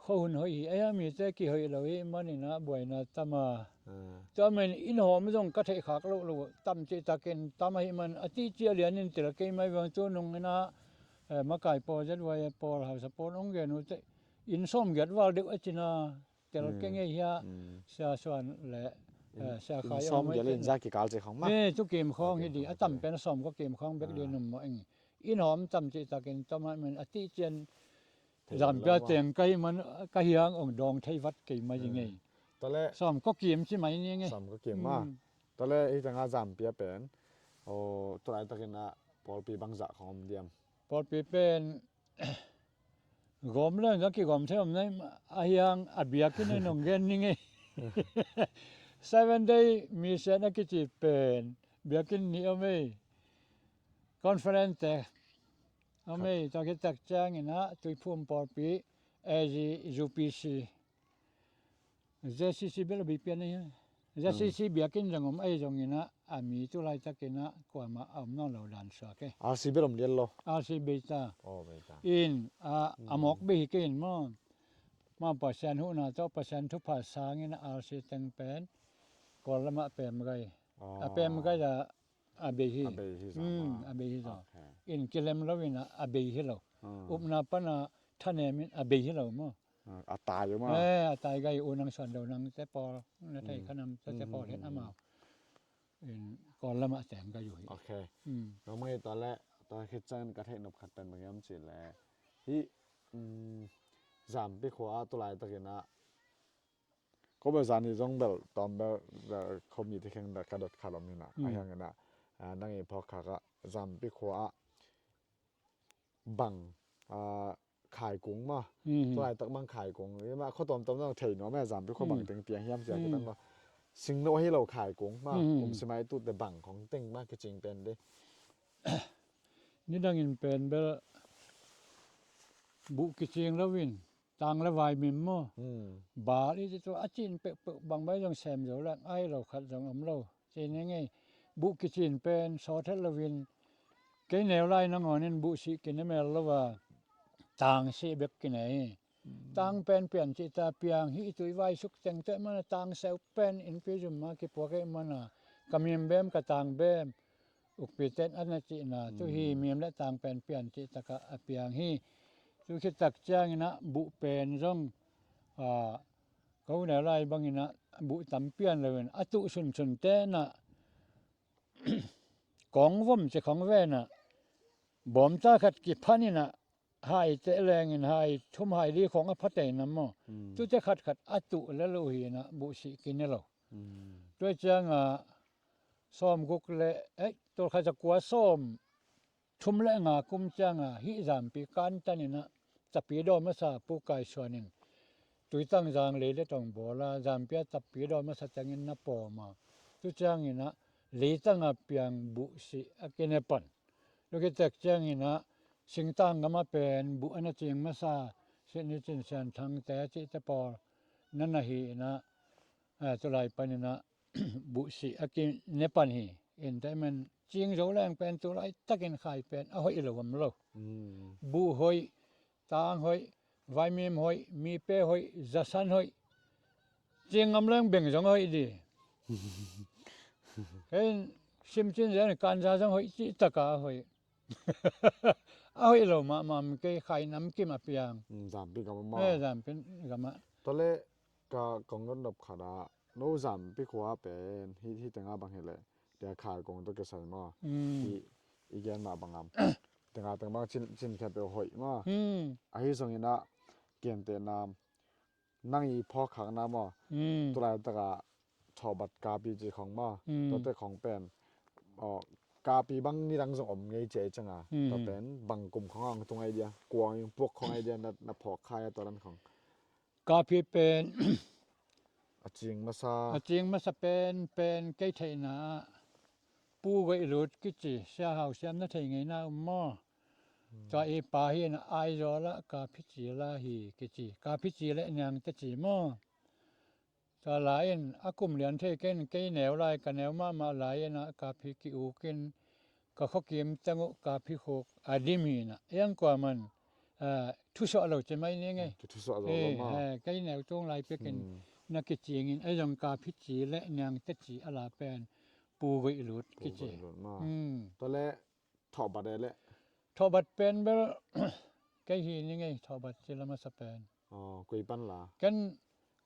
khuahun hoih hi, ei a mite kihoih lo hi man in ah buaina tam a. Tua man in hawm zong ka theih khak loh lo, tam cihtakin tam ahih man a tihcia lian in tel kei mai vang, tu nung in ah, eh, makai pawl, Z Y A pawl, hausa pawl hong gen uh teh, inn sawm giat val deuh a cin a, tel kei ngei hi a, Sia Suan le, eh, Sia Khai hong mai cin. Za kikal cih khawng mah. Eh, tu kim khawng hi di, a tam pen sawm kua kim khawng bek di num mawh eng. In hawm tam cihtakin tam ahih man a tihcian Zampia teng ka hih man, ka hiang ong dawng thei vat kei mai ing ei. Tua le sawm kua kim ci mai ni ing ei. Sawm kua kim mah. Tua le hih teng a Zampia pen, aw, tu laitakin ah pawlpi bangzah khawng om diam? Pawlpi pen gawm leng a kigawm thei om nai, a hiang a biakinn in ong gen ning ei. Seven Day Mission a kici pen biakinn nih om ei. Conference te om ei, tua khit tak ciangin ah Tuiphum pawlpi, A Z U P C, Z C C bel a bei pian ei. Z C C biakinn zong om ei zongin ah, a mi tu laitakin ah kuamah a om nawn lo dan suak ei. R C bel om lian lo. R C bei ta. Aw, bei ta. In, a, a mawk bei hi kei in maw. Mah Pasian huhna tawh Pasian thupha sangin ah R C teng pen Kawl lamah Pemgai. A Pemgai a, a bei hi. A bei hi zaw. A bei hi zaw. In kilem lo in ah, a bei hi lo. Upna pan a thanem in a bei hi lo maw. A tai uh maw. Eh, a tai gai uh, nang Suan Do Nang te pawl, na thei kha nam te pawl hin amau. In Kawl lamah teng gai uh hi. Ok. Nong mai tua le, tua khit ciangin ka theih nop khat pen bang hiam cih le, hih, um, Zampi khua ah tu laitakin ah, ko bel zan hi zong bel tawm bel, bel ko mite kheng bel ka dot khat om hi na. A hiangin ah, ah, nang i phawk khak ah Zampi khua ah bang, ah, khaikung mah. Tu laitak bang khaikung. Mah khua tawmtawm zong thei nuam e, Zampi khua bang teng piang hiam cia kitan mah. Singno hi lo khaikung mah. Um, simai tute bang khong teng mah kicing pen de. Nidangin pen bel buh kicing lo in, tang le vai mim maw. Bal i ci tu a cin peuhpeuh bang bai zong sem zo leng ai lo khat zong om lo. Ci ni ngei, buh kicin pen sawthet lo in, kei neu lai nangawn in buh sih kine mel lo a, tang sih bek kine hi. Tang pen pian cih ta piang hi, i tui vai suk teng teh mana tang seu pen in pi zum ma kipuak ei mana, ka mim bem ka tang bem. Ukpi ten a na cihna, tu hi mim le tang pen pian cih takah a piang hi. Tu khit tak ciangin ah buh pen zong, a, ko neu lai bangin ah buh tam pian lo in a tuh sunsun ten ah kawng vom ci khong ven ah bawmta khat kiphan in ah hai teh lengin hai thum hai li khong a pha tei nam maw. Tute khatkhat a tuh le lo hi in ah buh sih kine lo. Tua ciangah sawm guk le, eh, tawlkhat za kua sawm thum le nga kum ciangah hih Zampi kantan in ah capi daw masa Pu Kai Suan in Tuitang zang lei le tong bawl a, Zampi ah capi daw masa tengin na pawm a. Tu ciangin ah leitang a piang buh sih a kine pan. Tua khit tak ciangin ah singtang gam ah pen buh a na cing masa, Sitni Cin Sian Thangte cihte pawl na na hi inah, eh, tulai paninah buhsih a kine pan hi. Innte man Cing Zo Leng pen tulai takin khai pen a hoih lo om lo. Buh hoih, tang hoih, vaimim hoih, mipe hoih, zasan hoih, Cing Ngam Leng beng zong hoih di. Kei Sim Cin Zen Kanza zong hoih cih taka a hoih. A hoih lo mahmah kei khai namkim a piang. Zampi gam maw? Eh, zampi gam ah. Tawle ka kong dondop khat ah no zampi khua pen hi, hi tenga bang hileh tia khai kong to kisai maw? Hi i gen mah bangam tenga teng bang cin, cin khia pe hoih maw? Ahi zongin ah kente nam nang i phawk khakna maw? Tulai taka thawhbat kapi ci khong maw? Tuate khong pen kapi bang nidang zong om ngei ci a i canga. Tua pen bang kum khong ang tung ai dia, kuang in puak khong ai dia na, na phawk khai a tua dan khong. Kapi pen a cing masa, a cing masa pen, pen kei theihna ah Pu Goih Lut kici, Sia Hau Siam na thei ngeina um maw? Tua i pa hi na Aizawl ah Kapi Ci la hi kici, Kapi Ci le Niang te ci maw? Tua la in a kum lian thei ken kei neu lai ka neu mahmah lai inah Kapi ki-uk in ka khuakim teng uh Kapi khuk a dim hi inah. Iang kua man, ah, thusuah lo ci mai ni ngei. Thusuah lo lo maw? Eh, kei neu tung lai pekin na kicingin a zong Kapi Ci le Niang te ci a la pen Pu Goih Lut kici. Pu Goih Lut maw? Tawle thawhbat e le. Thawhbat pen bel kei hi ni ngei, thawhbat ci la masa pen. Aw, koi pan la? Ken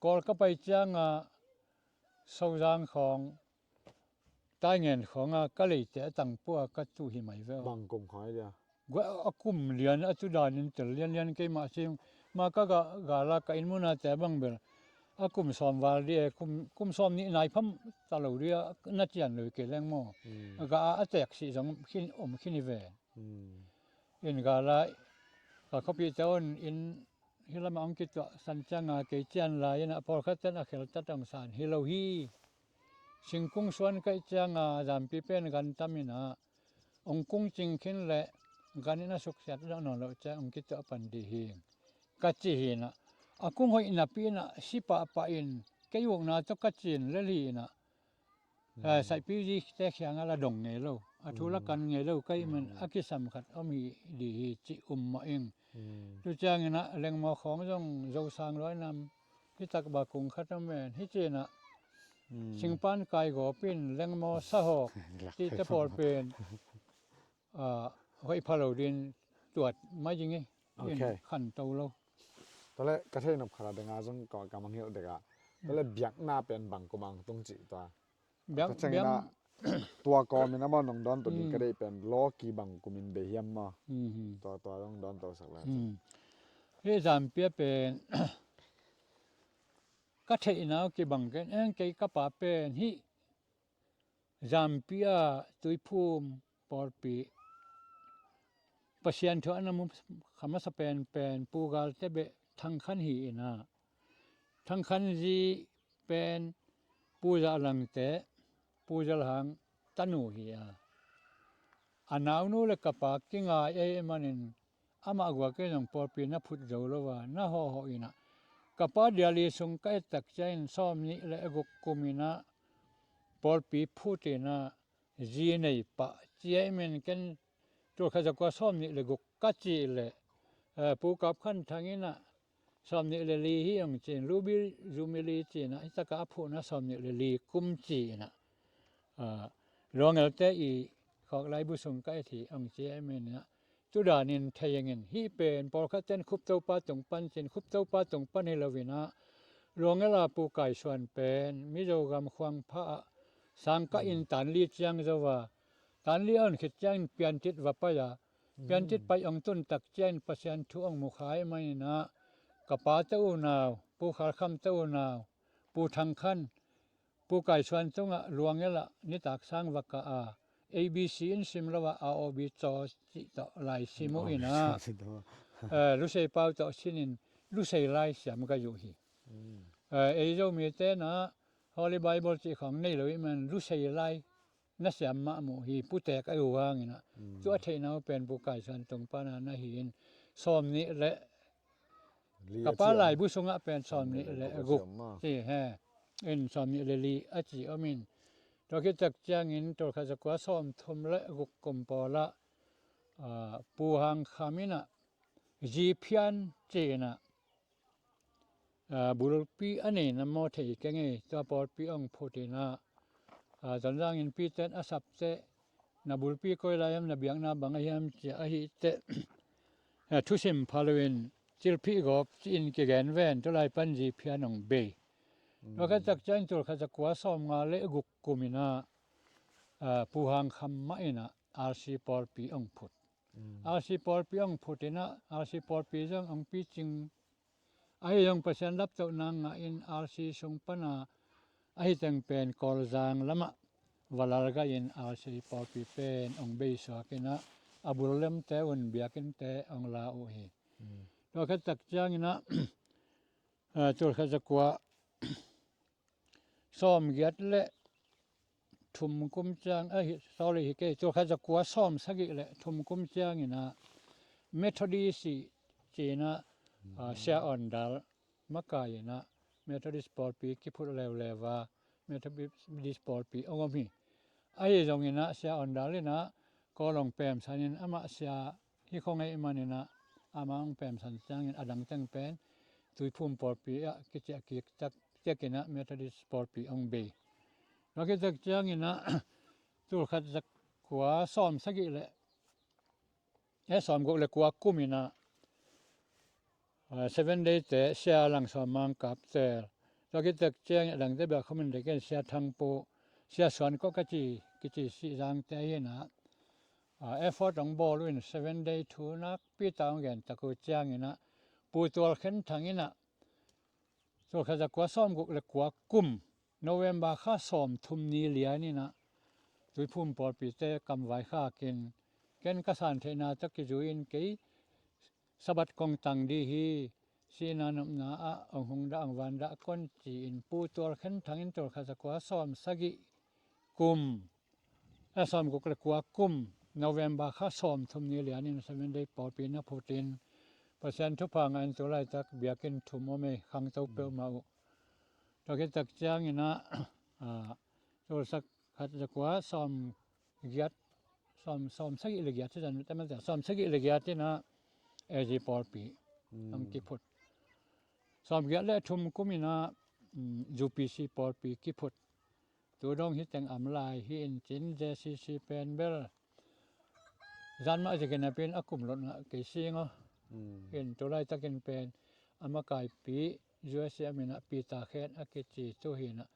Kawl ka pai cianga Sozang khawng, Taingen khawnga ka leite a tangpua ka tuh hi mai ve aw. Bang kum khawng ai dia? Gua a kum lian a tu danin tel lianlian keimah si ma ka ga, gala ka inn munate bang bel a kum sawm val di e, kum, kum sawm nih nai pham ta lo di a na cian lo kei leng maw? Ga a, a tek sih zong khin, om khin hi ve. In gala ka khuapihte un in hi lamah hong kituah san cianga kei cian lai inah pawlkhat ten a kheltat hong san hi lo hi. Singkung suan kaih cianga zampi pen gan tam inah hong kung cing khin le gan in a suksiat zawh nawn loh ciang hong kituah pan dih hi ka ci hi inah. A kung hoih napi inah si pahpah in kei ukna tawh ka cin lel hi inah. Saihpiu zite khiang a la dong ngei lo, a thu la kan ngei lo ka hih man a kisam khat om hi dih hi cih um mah ing. Tu ciangin ah lengmaw khawng zong Zosang luai nam hi tak ba kung khat om men hi ci inah singpan kai gawp in lengmaw sahawk cihte pawl pen hoih pha lo din tuat mai ding hi. In khanto lo. Tawle ka thei nop khat a denga zong ka, ka mangngilh dek ah tawle biakna pen bang kum ang tung cih tua. Biak, biak tua kawmin amau nong dawn tua ding ka deih pen lawki bang kumin bei hiam maw? Tua, tua zong dawn to sak lai. Hih zampia pen ka theihna uh kibang ken eng kei ka pa pen hih Zampi a Tuiphum pawlpi Pasian thu a na mu kha masa penpen Pu Galte beh Thangkhan hi inah Thangkhan zi pen Pu Zah Langte Pu Zah Lang tanu hi a, a naunu le ka pa kingai ei manin amah guak in zong pawlpi na phut zo lo a na hawhhawh inah ka pa Delhi sung ka et tak ciangin sawm nih le guk kum inah pawlpi phut inah zi nei pah ci ei men ken tulkhat zakua sawm nih le guk ka cih leh Pu Kap Khan Thang inah sawm nih le li hi hong ci in Ruby Jubilee ci inah hi taka a phuhna sawm nih le li kum ci inah Luangelte i khawk laibu sung ka et hi hong ci ei men inah tu danin thei engin hih pen pawlkhat ten Khup Topa tung pan cin Khup Topa tung pan hi lo inah Luangel a Pu Kai Suan pen Mizo gam Khuang Pha ah sangkah in tan li ciang zo a tan li a hon khit ciangin Piantit va pai a Piantit pai hong tun tak ciangin Pasian thu hong mu kha ei man inah ka pa te unau Pu Khal Kham te unau Pu Thang Khan Pu Kai Suan tungah Luangel ah nitak sang va kah a A B C in sim lo a A O B caw cih tawh lai sim uh inah Lusei pau tawh sinin Lusei lai siam gai uh hi. Ei Zomite inah Holy Bible cih khawng nei lo ih man Lusei lai na siam mahmah hi putek a uh hang inah tu a theihna uh pen Pu Kai Suan tung pana na hi in sawm nih le Li ka a pa ci a. Laibu sungah pen sawm nih le guk ci he. In sawm nih le li a ci om in. Tua khit tak ciangin tul khat za kua sawm thum le guk kum pawl ah, ah, Pu Hang Kham in ah, Zi Phian ci in ah, ah, bulpi a nei na maw thei keng ei, tua pawlpi ong phut in ah, ah, Tonzang innpi ten a sapte, na bulpi koi lai hiam, na biakna bang a hiam ci a, ahih teh, ah, thusim pha loin Cilphih Gawp ci in kigen ven, tu lai pan Zi Phian ong bei. Mm. Tua khit tak ciangin tul khat za kua sawm nga le guk kum in ah, ah, Pu Hang Kham mah in ah R C pawlpi ong phut. Mm. R C pawlpi ong phut in ah, R C pawlpi zong ong picing. Ahi zong Pasian laptohna ngah in R C sung pan a, ahi teng pen Kawlzang lamah va lalgah in R C pawlpi pen ong beisuak in ah, a bul lemte un biakinnte ong la uh hi. Mm. Tua khit tak ciangin ah, ah, tul khat za kua sawm giat le thum kum ciang, ah, hi, sorry, hi kei, tul khat za kua sawm sagih le thum kum ciangin ah Methodist ci in ah, ah, Sia Awn Dal makai in ah Methodist pawlpi kiphut leuleu a, Methodist pawlpi ong om hi. Ahi zongin ah Sia Awn Dal in ah Kawl ong pemsan in, amah sia hi khong ahih manin ah amah ong pemsan ciangin a dang teng pen Tuiphum pawlpi ah kiciah kik tak, ciakin ah Methodist pawlpi ong bei. Tua khit tak ciangin ah tul khat za kua sawm sagih le, eh, sawm guk le kua kum in ah, ah, Seven Day te Sia Lang Sawm Mang Kap tel. Tua khit tak ciangin a dangte bia khomin dekin Sia Thang Pu, Sia Suan Kok ka ci, kici Sihzangte hi in ah, ah, effort ong bawl uh in Seven Day thu nakpi tak ong gen tak uh ciangin ah Pu Tual Khen Thang in ah tul khat za kua sawm guk le kua kum November kha sawm thum ni lian in ah Tuiphum pawlpite kamvai khak in, ken ka san theihna tawh kizui in kei Sabbath kong tang dih hi, sihna nopna ah ong hong dah, ong van dah kon ci in Pu Tual Khen Thang in tul khat za kua sawm sagih kum, a, sawm guk le kua kum November kha sawm thum ni lian in Seven Day pawlpi na phut in Pasian thupha ngah in tu laitak biakinn thum om ei, khangto peuhmah uh. Tua khit tak ciangin ah, ah, tul khat za kua sawm giat, sawm, sawm sagih le giat, sawm sagih le giat in ah A G pawlpi ong kiphut. Sawm giat le thum kum in ah, um, U P C pawlpi kiphut. Tu dong hi teng om lai hi in cin, J C C pen bel zan mah zikin a pen a kum lot ngah kei sing aw. In tu laitakin pen a makaipi U S A om in ah Peter Khen a kici tu hi in ah,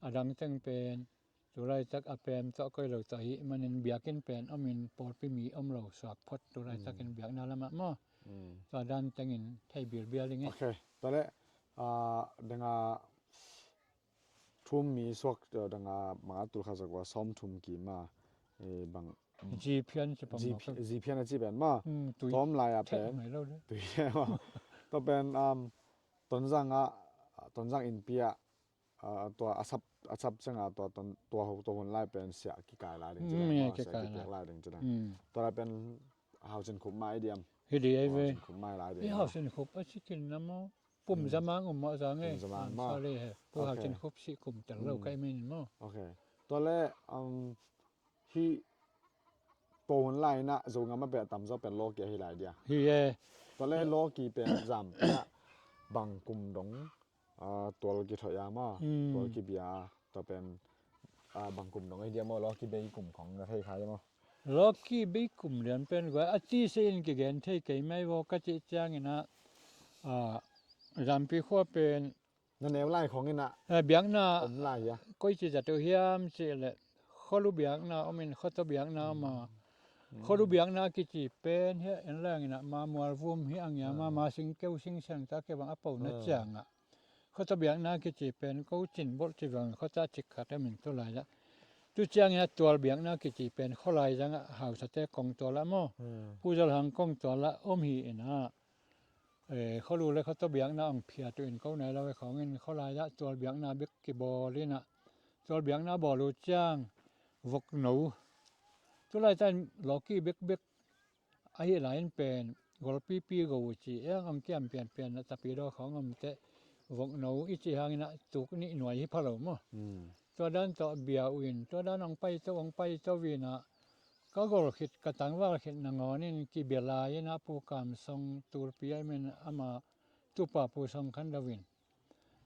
a dang teng pen tu laitak a pem tawh koi lo tawh hi manin biakinn pen om in pawlpi mi om lo suak phot tu laitakin biakna lamah maw. Tua dan tengin thei bilbial ing e. Ok. Tua leh, ah, dang a thum mi suak, eh, dang a bang a tul khat za kua sawm thum kim a, eh, bang Zi Phian ci pang Zi maw Phi-, Zi Phian a ci pen maw. Hmm, tui. Tawm lai a pen. Tui e maw. Tua pen, um, Tonzang a, Tonzang innpi a, ah, tua a sap, a sap ciang a tua ton, tua ho, tua hun lai pen sia kikai lai ding ci dang maw, sia kipiak lai ding ci dang. Tua lai pen Hau Cin Khup mai diam. Hi di ai ve. Hau Cin Khup mai lai ding. Hau Cin Khup a ci kin na maw. Pum Za Mang um mah zang e. Pum Za Mang mah. Sorry he. Pu Hau Cin Khup si kum tel lo kai min maw. Ok. Tua le, um, hi tua hun lai na Zogam a pia tam zaw pen lawki ahi lai dia. Hi e. Tua le lawki pen zam pia bang kum dong, ah, tual kithoih a maw. Tual kibia tua pen, ah, bang kum dong ahi dia maw, lawki bei kum khong na thei kha dia maw. Lawki bei kum lian pen gua a ti se in kigen thei kei mai vaw ka cih ciangin ah, ah, Zampi khua pen na neu lai khong in ah, eh, biakna om lai hia. Koi ci zat uh hiam cih leh Kholu biakna om in Khoto biakna om a. Kholu biakna kici pen hia en lang in ah ma mualvum hi ang ia ma, ma singkeu singseng ta kei bang a po na ciang ah. Khoto biakna kici pen ko cin bolh ci bang khota cik khat om in tu lai ah. Tu ciangin ah tual biakna kici pen kholai zang ah hausate kong tual ah maw. Pu Zalhang kong tual ah om hi in ah. Eh, Kholu le Khoto biakna ong phiat uh in ko nai lo e khong in kholai ah tual biakna bek kibawl in ah. Tual biakna bawl uh ciang vok no. Tu laitak in lawki bekbek ahi lai in pen golpipi go uh ci, eng om kiam pianpian a tapidaw khawng om teh vokno i cih hangin ah tuk nih nuai hi pha lo maw. Tua dan tawh bia uh in, tua dan hong paito hong paito in ah ka gol khit ka tangval khit nangawn in kibia lai in ah Pu Kam Song Tulpi a i min ama tupa Pu Song Khan Do in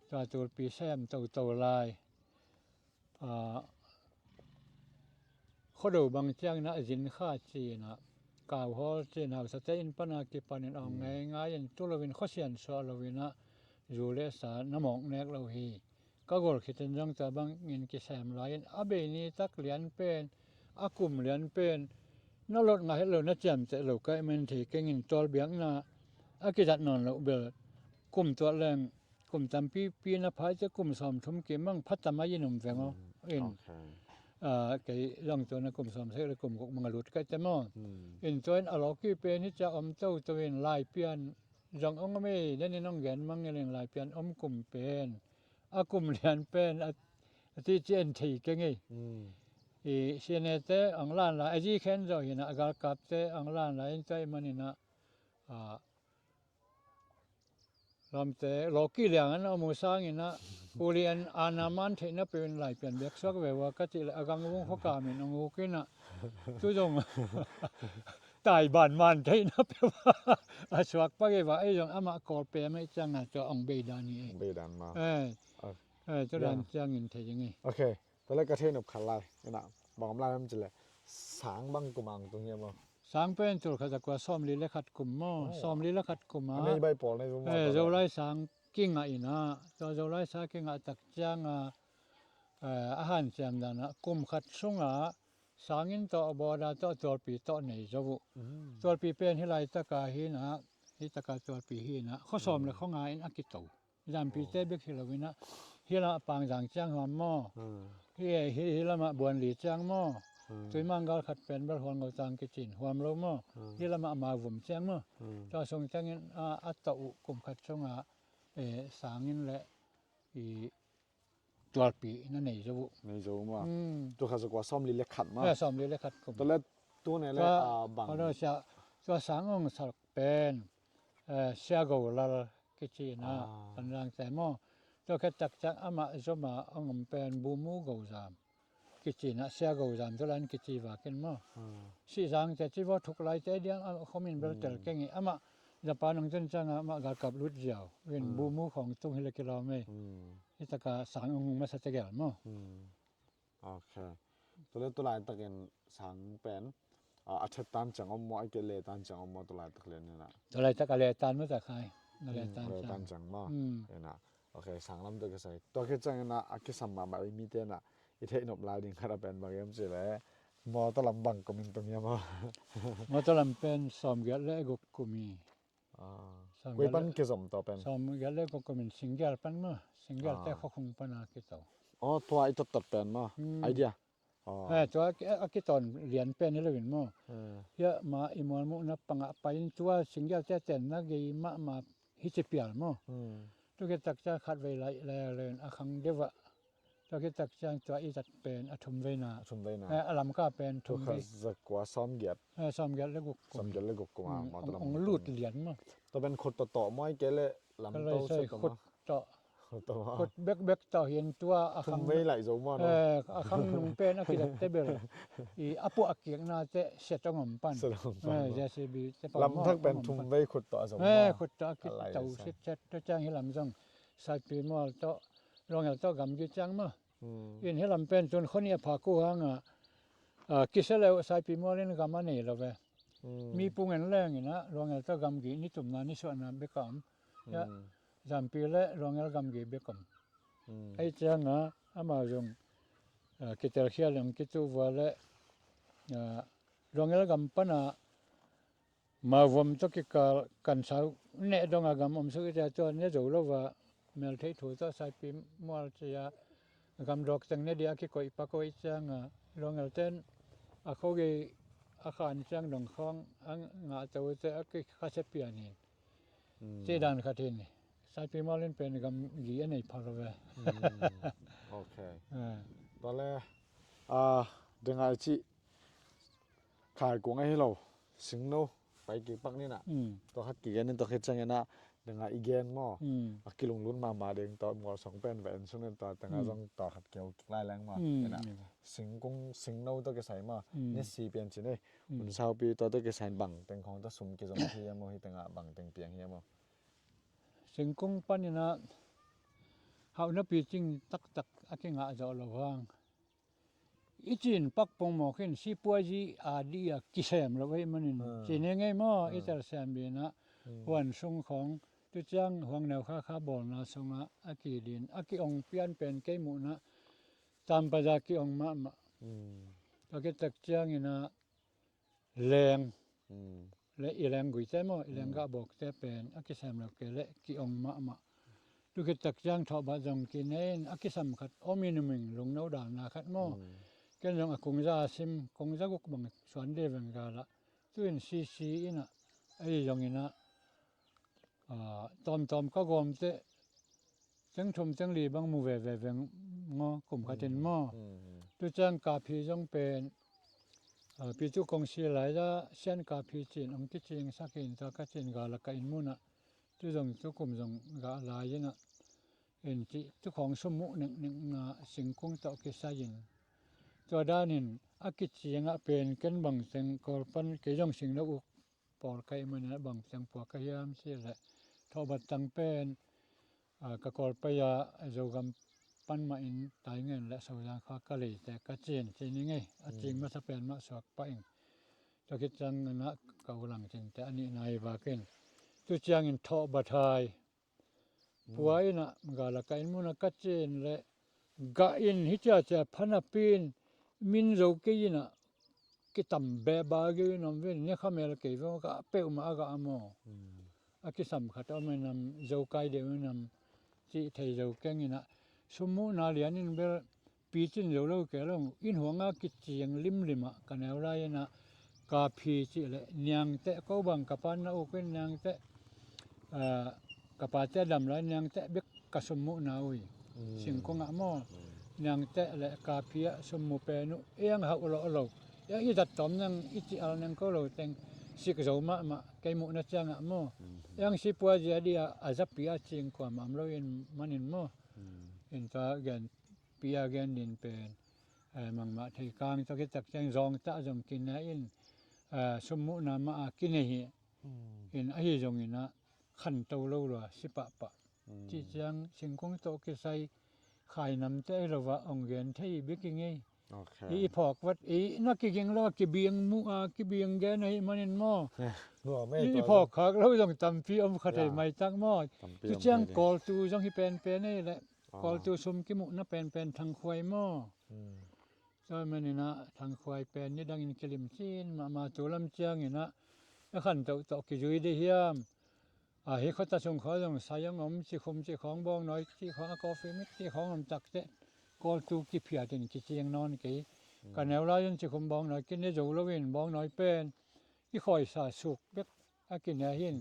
tua Tulpi sem toto lai. Khuado bang ciangin ah zin kha ci-in ah kauhawl ci-in hausate inn pana kipanin awng ngaingai in tu loin khuasian suah loin ah zu le sa na mawk nek lo hi. Ka gol khitin zong tua bangin kisem lai-in a bei ni tak lian pen a kum lian pen na lot ngah het lo na ciamteh lo ka i men thei kengin tual biakna a kizat nawn loh bel kum tuah leng kum tampipi na phai te kum sawm thum kim mang phatam a in um veng aw. In kei zong tua na kum sawm sek le kum guk mang a lut kai te maw. In tua in a lawki pen hi cia om toto in Laipian zong ong om ei, den in ong gen mang ngeleng Laipian om kum pen a kum lian pen a ti ci en thei keng ei. I sianete ong lan lai a zi khen zo hinah a galkapte ong lan lai in tua i maninah lamte lawki liang an a mu sanginah uli an ana man theihna peuhin Laipian biaksuak ve ua ka cih le a gang vung khuakamin ong ukinah tu zong taiban man theihna peuh a suak pagei va ei zong amah kawlpe mah i cianga tua ong beidan hi ei. Beidan ma. Tua dan ciangin thei ding hi. Ok. Tua le ka thei nop khat lai inah bang om lai om ci le sang bang kum ang tung hiam aw? Sang pen tul khat zakua sawmli le khat kum maw? Sawmli le khat kum ah Zolai sang kingah inah tua Zolai sang kingah tak cianga a hanciam danah kum khat sungah sangin tawh bawda tawh tualpi tawh nei zo uh. Tualpi pen hi laitaka hinah hi taka tualpi hinah khuasawm le khuanga in a kito. Zampite bek hi loinah hi lamah Pangzang ciang huam maw? Hi lamah Buanli ciang maw? Tuimang gal khat pen bel Hualngo tang kicin huam lo maw? Hi lamah Mauvum ciang maw? Tua sung ciangin a tawh uh kum khat sungah sangin le i tualpi na nei zo uh. Nei zo uh maw? Tua khat zakua sawmli le khat maw? Sawmli le khat kum. Tua le tu ne le bang. Tua sang ong sak pen Sia Go Lal kici inah Panzangte maw? Tua khe takciang amah zoma a ngom pen Bumu Gozam kici inah Sia Gozam tu lan kici vakin maw? Sihzangte ci vaw thuk laite diang a khomin bel tel keng i amah Japan ong tun cianga amah galkap lut ziau in Bumu khawng tung hi le kilawm ei. Hi taka sang ong hung masa tegel maw? Ok. Tua le tu laitakin sang pen a thet tan ciang om maw, a kei le tan ciang om maw tu laitak lian inah? Tu laitak a le tan maw ta khai. A le tan ciang maw? Inah. Ok, sang lam tu kisai tua khit ciang inah a kisam mahmah i mite inah i theih nop lai ding khat a pen bang hiam ci le mawtaw lam bang kum in tung hiam aw? Mawtaw lam pen sawmgiat le guk kum hi. Koi pan kizom tawh pen sawmgiat le guk kum in Singgial pan maw? Singgialte khuakhung pana kito. Aw, tua i tottot pen maw? Idea. Tua a kitawn lian pen hi loin maw? Hiah ma i mualmuhna pangah pai in tua Singgialte a tenna gei mahmah hi ci pial maw? Tua khit takciang khat vei laih lele in a khang deuh ah tua khit takciang tua i zat pen a thum veina. A thum veina. A lamka pen thum vei. Zakua sawmgiat. Sawmgiat le guk kum. Sawmgiat le guk kum ah mawtaw lam ong lut lian maw? Tua pen khut tawh tawh maw, a kei le lam to sek tawh maw? Khut tawh. Khut bekbek tawh hin tua a khang. Thum vei laih zo maw? A khang nung pen a kizat te bel i a puah a kikna te set ong om pan. Set ong om pan. JCB te pan maw? Lam thak pen thum vei khut tawh a zo maw? Khut tawh a kito set set tua ciang hi lam zong Saipi mual tawh Luangel tawh gamgi ciang maw? In hi lam pen tun khoni a phak uh hangah kisia le uh Saipi mual in gam a nei lo ve. Mi pung en leng inah Luangel tawh gamgi ni tumna ni suahna bek a om. Zampi le Luangel gamgi bek om. Ei cianga amau zong kitelkhia leng kitu vua le Luangel gam pana Mauvom tawh kikal kansau neh donga gam om suk i tia tua ne zo lo va meltheih thu tawh Saipi mual cia gam dawk teng ne dia a kikoih pak uh i cianga Luangelten a khogei a khan ciang dong khawng a ngahto uh te a kikhasia pianin. Ci dan khat hin Saipi mual in pen gamgi a nei pha lo ve. Ok. Tua le dengai cih Khaikung ahi lo, Singno, pai kik pak ni na. Mm. Tua khat kigen in tua khit ciangin ah, dang a i gen maw. Mm. A kilunglut mahmah ding tua mualsong pen va en sung in tua dang a, mm, zong tua khat keu kik lai leng maw. Mm. Ina. Mm. Singkung, singno tua kisai maw. Mm. Ni si pian ci ni. Mm. Hun saupi tua tua kisai bang teng khong tua sum kizom hi a maw, hi dang a bang teng piang hi a maw. Singkung panin ah hauhna picing taktak a kingah zawh lo hang. I cin pak pongmawk in sipuazi a dih a kisem lo ahih manin, ah, cin hi ngei maw, ah, i tel sem ding ah, hmm, huan sung khong, tu ciang huang neu kha kha bawlna sungah a kidin, a ki-ong pian pen kei muhna, tampaza ki-ong mahmah. Hmm. Tua khit tak ciangin ah, leng, mm, le i leng guite maw, i leng, mm, gahbawkte pen a kisem lo kei leh ki-ong mahmah. Tu khit tak ciang thawhbat zong kine in a kisam khat, om i numing lungno dalna khat maw. Mm. Ken zong a kungza a sim, kungza guk bang suan de veng galah. Tu in sisi in ah, ahi zongin ah, ah, tawmtawm ka gawmte, teng thum teng li bang mu veve veng maw, kum khatin maw. Mm, mm, mm. Tu ciang kaphi zong pen, ah, pi tu kong si lai-a sian kaphi cin hong kicingsak in tua ka cin gala ka inn munah. Tu zong tu kum zong gah lai-in ah, en cih tu khong sum muh neknekna singkung tawh kisai-in. Tua danin a kicingah pen ken bang teng Kawl pan kei zong singno uk pawl ka hih manin ah bang teng pua ka hiam cih leh, thawhbat tang pen, ah, ka Kawl pai-a Zogam pan mahin Taingen le Sozang kha ka leite ka cin ci ni ngei, a cing masa pen mah suak pah ing. Tua khit ciangin ah ka u Lang Cinte a nihna hi vakin. Tu ciangin thawhbat hai pua in ah, gala ka inn munah ka cin leh, gah in hi ciacia pha napi in, min zo kei in ah, kitam beba geu in om ve, ne kha mel kei ve, gah peuhmah a gah a maw. Mm. A kisam khat om in am, zo kai deuh in am, cih thei zo keng in ah, sum muhna lian in bel, picin zo lo kei lo, inn huanga kicing limlim ah ka neu lai-in ah, kaphi cih leh niangteh ko bang ka pan na uk in niangteh, ah, ka pate dam lai niangteh bek ka sum muhna uh hi. Mm. Singkung ah maw. Mm. Niangteh le kaphi ah sum mu pen uh, eng hauh lawh lo. Eng i dat tawm nang i ci al nang ko lo teng sik zo mahmah kei muhna ciangah maw. Mm. Eng sipuazi a dih a, a zapi a cing kuamah om lo in manin maw. Mm. In tua gen pi a gen din pen, eh, mangmah thei kang tua khit tak ciang zawngtah zong kine in, eh, sum muhna mah a kine hi. Mm. In ahi zongin ah khanto lo lua si pahpah. Mm. Cih ciang singkung tawh kisai khainamte ahi lo ah hong gen thei bek i ngei. Ok. I, i phawk vat, i na kiging lo a kibing muh a kibing gen ahih manin maw. Eh, nuam ei, i, i tua phawk zong khak lo zong tampi om kha thei, ya, mai tak maw. Tampi om thei. Cih ciang Kawltu zong hi penpen ei leh. Kawltu sum kimuhna penpen Thangkhuai maw. Hmm. Tua manin ah Thangkhuai pen nidangin kilim cin mahmah, tu lam ciangin ah a khantoh tawh kizui dih hiam. A hi khuata sung khawng zong sai hong om, cikhum cih khawng bawngnawi cih khawng a coffee mix cih khawng om takteh Kawltu kiphiat in kicing nawn kei. Hmm. Ka neu lai-in cikhum bawngnawi kine zo loin bawngnawi pen i khawi sa suk bek a kine hi in.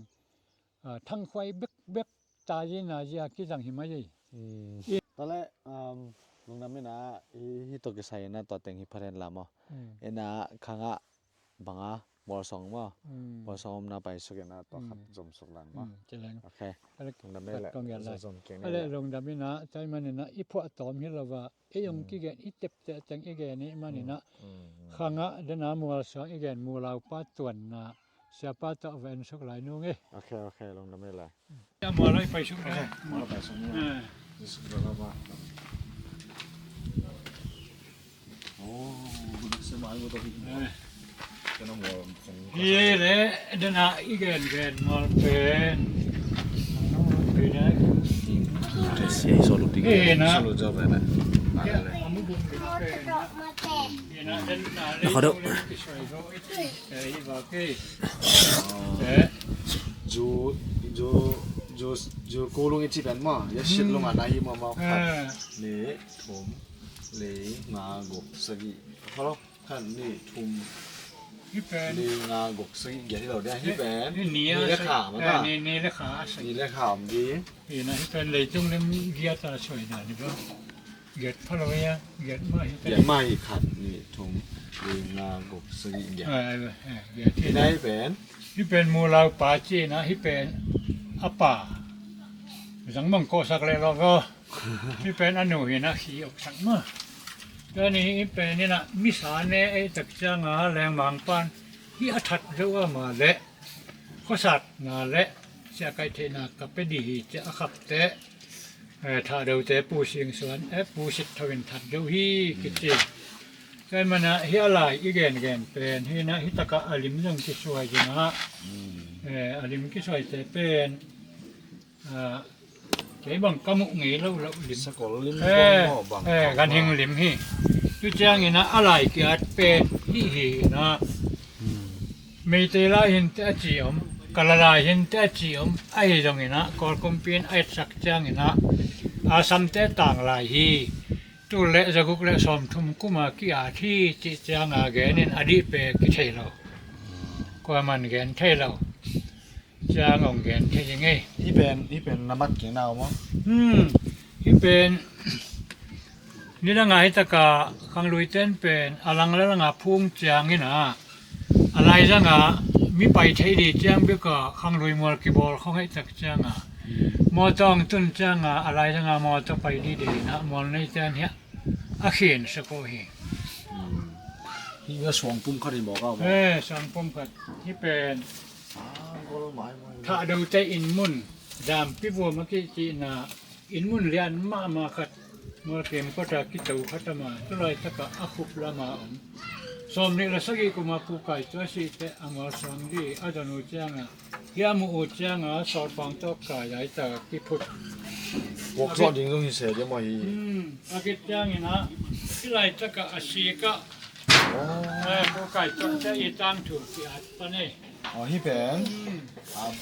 Ah, Thangkhuai bekbek tazi nazi a kizang hi mai ei. Hmm. Tua leh, um, lungdam in ah, i, hih tawh kisai in ah tua teng hi pha hen la maw. Hmm. In ah khangah bang a, Mualsawng maw. Hmm. Mualsawng omna paisuk in ah tua khat zomsuk lang maw. Hmm, ci leng. Ok. Lungdam ei leh, zom keng ei leh. Lungdam in ah, tua ahih manin ah i phuahtawm hi lo a, ei hong kigen, i tepteh teng i gen ahih manin ah. Hmm, hmm, hmm. Khangah dena Mualsawng i gen, Mulaupa tuanna siapa tawh va en suk lai nung e. Ok, ok, lungdam ei lai. Ya, Mualsawng i paisuk lai. Ok, Mualsawng i paisuk lai. Eh. Zisuk lai ba. Oh, sema ai mo to hi. Eh. Kena Mualsawng. Hi le, dena i gen gen Mual pen. Sia i solo ting. Eh, na. Solo jawb na. Ya. Amu bum pen. Na, den na. Na, kau do. Eh, i ba ke. Eh. Zu, zu, zu, zu ko lung i ci pen maw. Ya sit lung a na hi maw maw khat. Eh. Nih, thum, li, nga, guk, sagih. Hello. Khat, nih, thum, hih pen li, nga, guk, sagih, giat hi lo dia. Hih pen ni, ni le kha mah ta. Ni, ni le kha, sagih. Ni le kha om di. Hih na, hih pen leitung lim giat a suaina ni ba. Giat pha lo ia, giat mah hi ta. Giat mah hi, khat, nih, thum, li, nga, guk, sagih, giat. Eh, eh, eh, giat hi. Hi nai pen? Hi pen Mulau pa ci-in ah, hi pen a pa. Zang bang kawhsak leh lawk aw. Hi pen a nu hi-in ah, hi oksak mah. Tua ni hi pen in ah, misa ne ei tak ciang a, lengmang pan hi a that zo a mah leh, khuasatna leh siakaih theihna ka pia dih hi ci-a a khapte, eh, Thahdote Pu Sing Suan, eh, Pu Sit Tho in that zo hi kici. Tua ahih manin ah hi a lai i gengen pen hi-in ah, hi takah a lim zong kisuai hi-in ah, eh, a lim kisuaite pen, ah, kei bang ka muh ngei lo lo lim. Sakol lim, eh, bang maw, bang, eh, bang ganhing maw, lim hi. Tu ciangin ah a lai ki-at pen hih hi in ah, Meitei lai hi inteh a ci om, Kala lai hi inteh a ci om, ahi zongin ah Kawl kumpi in a etsak ciangin ah, a samte tang lai hi. Tul le zaguk le sawmthum kum a ki-at hi cih ciang a genin a dih pen kithei lo. Kuaman gen thei lo. Ciang hong gen thei ding ei. Hi pen, hi pen na mat kik na om maw? Hmm. Hi pen nidang a hi takah khangluite in pen a lang le lang a phung ciangin ah, a laizang a mi pai thei ding ciang bek a khanglui mual kibawl khong hi tak ciang a, mawtaw hong tun ciang a, a laizang a mawtaw pai ding deih in ah mual neite in hiah a khin sa ko hi. Hmm. Hi a suang pum khat hi mawk a maw? Eh, suang pum khat. Hi pen, ah, gol mai mai. Thahdote inn mun, Zampi Vuam a kicihna inn mun lian mahmah khat, Mualkem kawt a kito khat a mah, tu laitak ah a khup lam a om. Sawmnih le sagih kum a Pu Kai Tuah a sih teh a mual suang ding a don uh ciang a, hi a muh uh ciang a, sawlpang tawh kai a, hi tak a kiphut. Puak zawh ding zong hi se diam ahi. Hmm, a khit ciangin ah, hi laitak ah a sik ah, oh, eh, Pu Kai Tuah te i tangthu ki-at pan hi. Oh, hi pen. Hmm. Ah,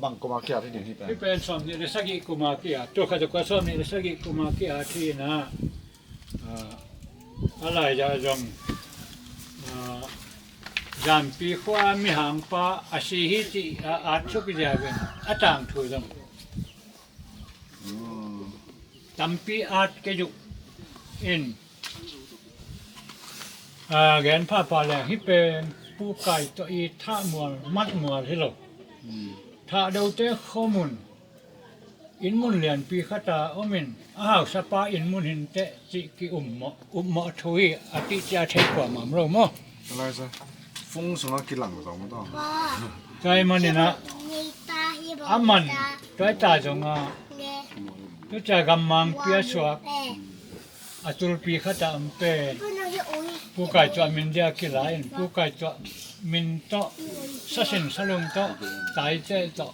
bang kum a ki-at hi ding hi pen? Hi pen sawmnih le sagih kum a ki-at. Tul khat za kua sawmnih le sagih kum a ki-at hi in ah. Ah, a lai-ah zong, ah, Zampi khua mihangpa a si hi cih a at suk ziau in a tangthu zong tampi at kei uh in, ah, gen phapha leng hi pen Pu Kai Tuah i thah mual, mat mual hi lo. Thahdote khuamun inn mun lianpi khat a om in, a hausapa inn mun hi inteh cih ki-upmawh, upmawh thu hi a, tih ciang a thei kuamah om lo maw? Fung sungah kilang zong maw tawh? Tua ahih manin ah, a man, tua hi ta zong a, tu ciang gammangpi a suak a tulpi khat a om pen Pu Kai Tuah min dia kila in, Pu Kai Tuah min tawh, sasin salung tawh, taite tawh,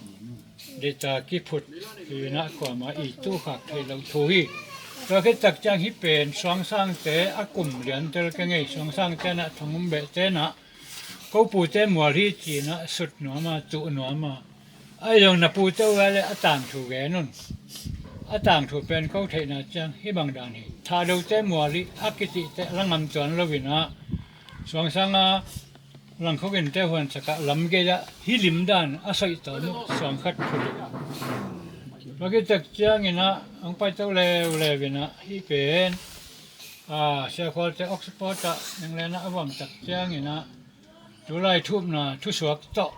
dita kiphut hi in ah kuamah i tuhkhak thei lo thu hi. Tua khit tak ciang hi pen Suangsangte a kum liantel keng ei, Suangsangte in ah Thongum Behte in ah ko pute mual hi ci in ah sut nuam a, tuh nuam a. Ahi zong na pute uh a leh a tangthu gen un. A tangthu pen ko theihna ciang hih bang dan hi. Thahdote mual hi a kicih teh la ngam tuan lo in ah, Suangsang a Langkhuk innte huansak ah lam gei ah hih lim dan a soih tawm uh, suang khat phut uh. Tua khit tak ciangin ah hong paito leuleu in ah, hih pen, ah, Sia Khualte Oxford ah England ah a vuam tak ciangin ah, tu lai thu upna thusuak tawh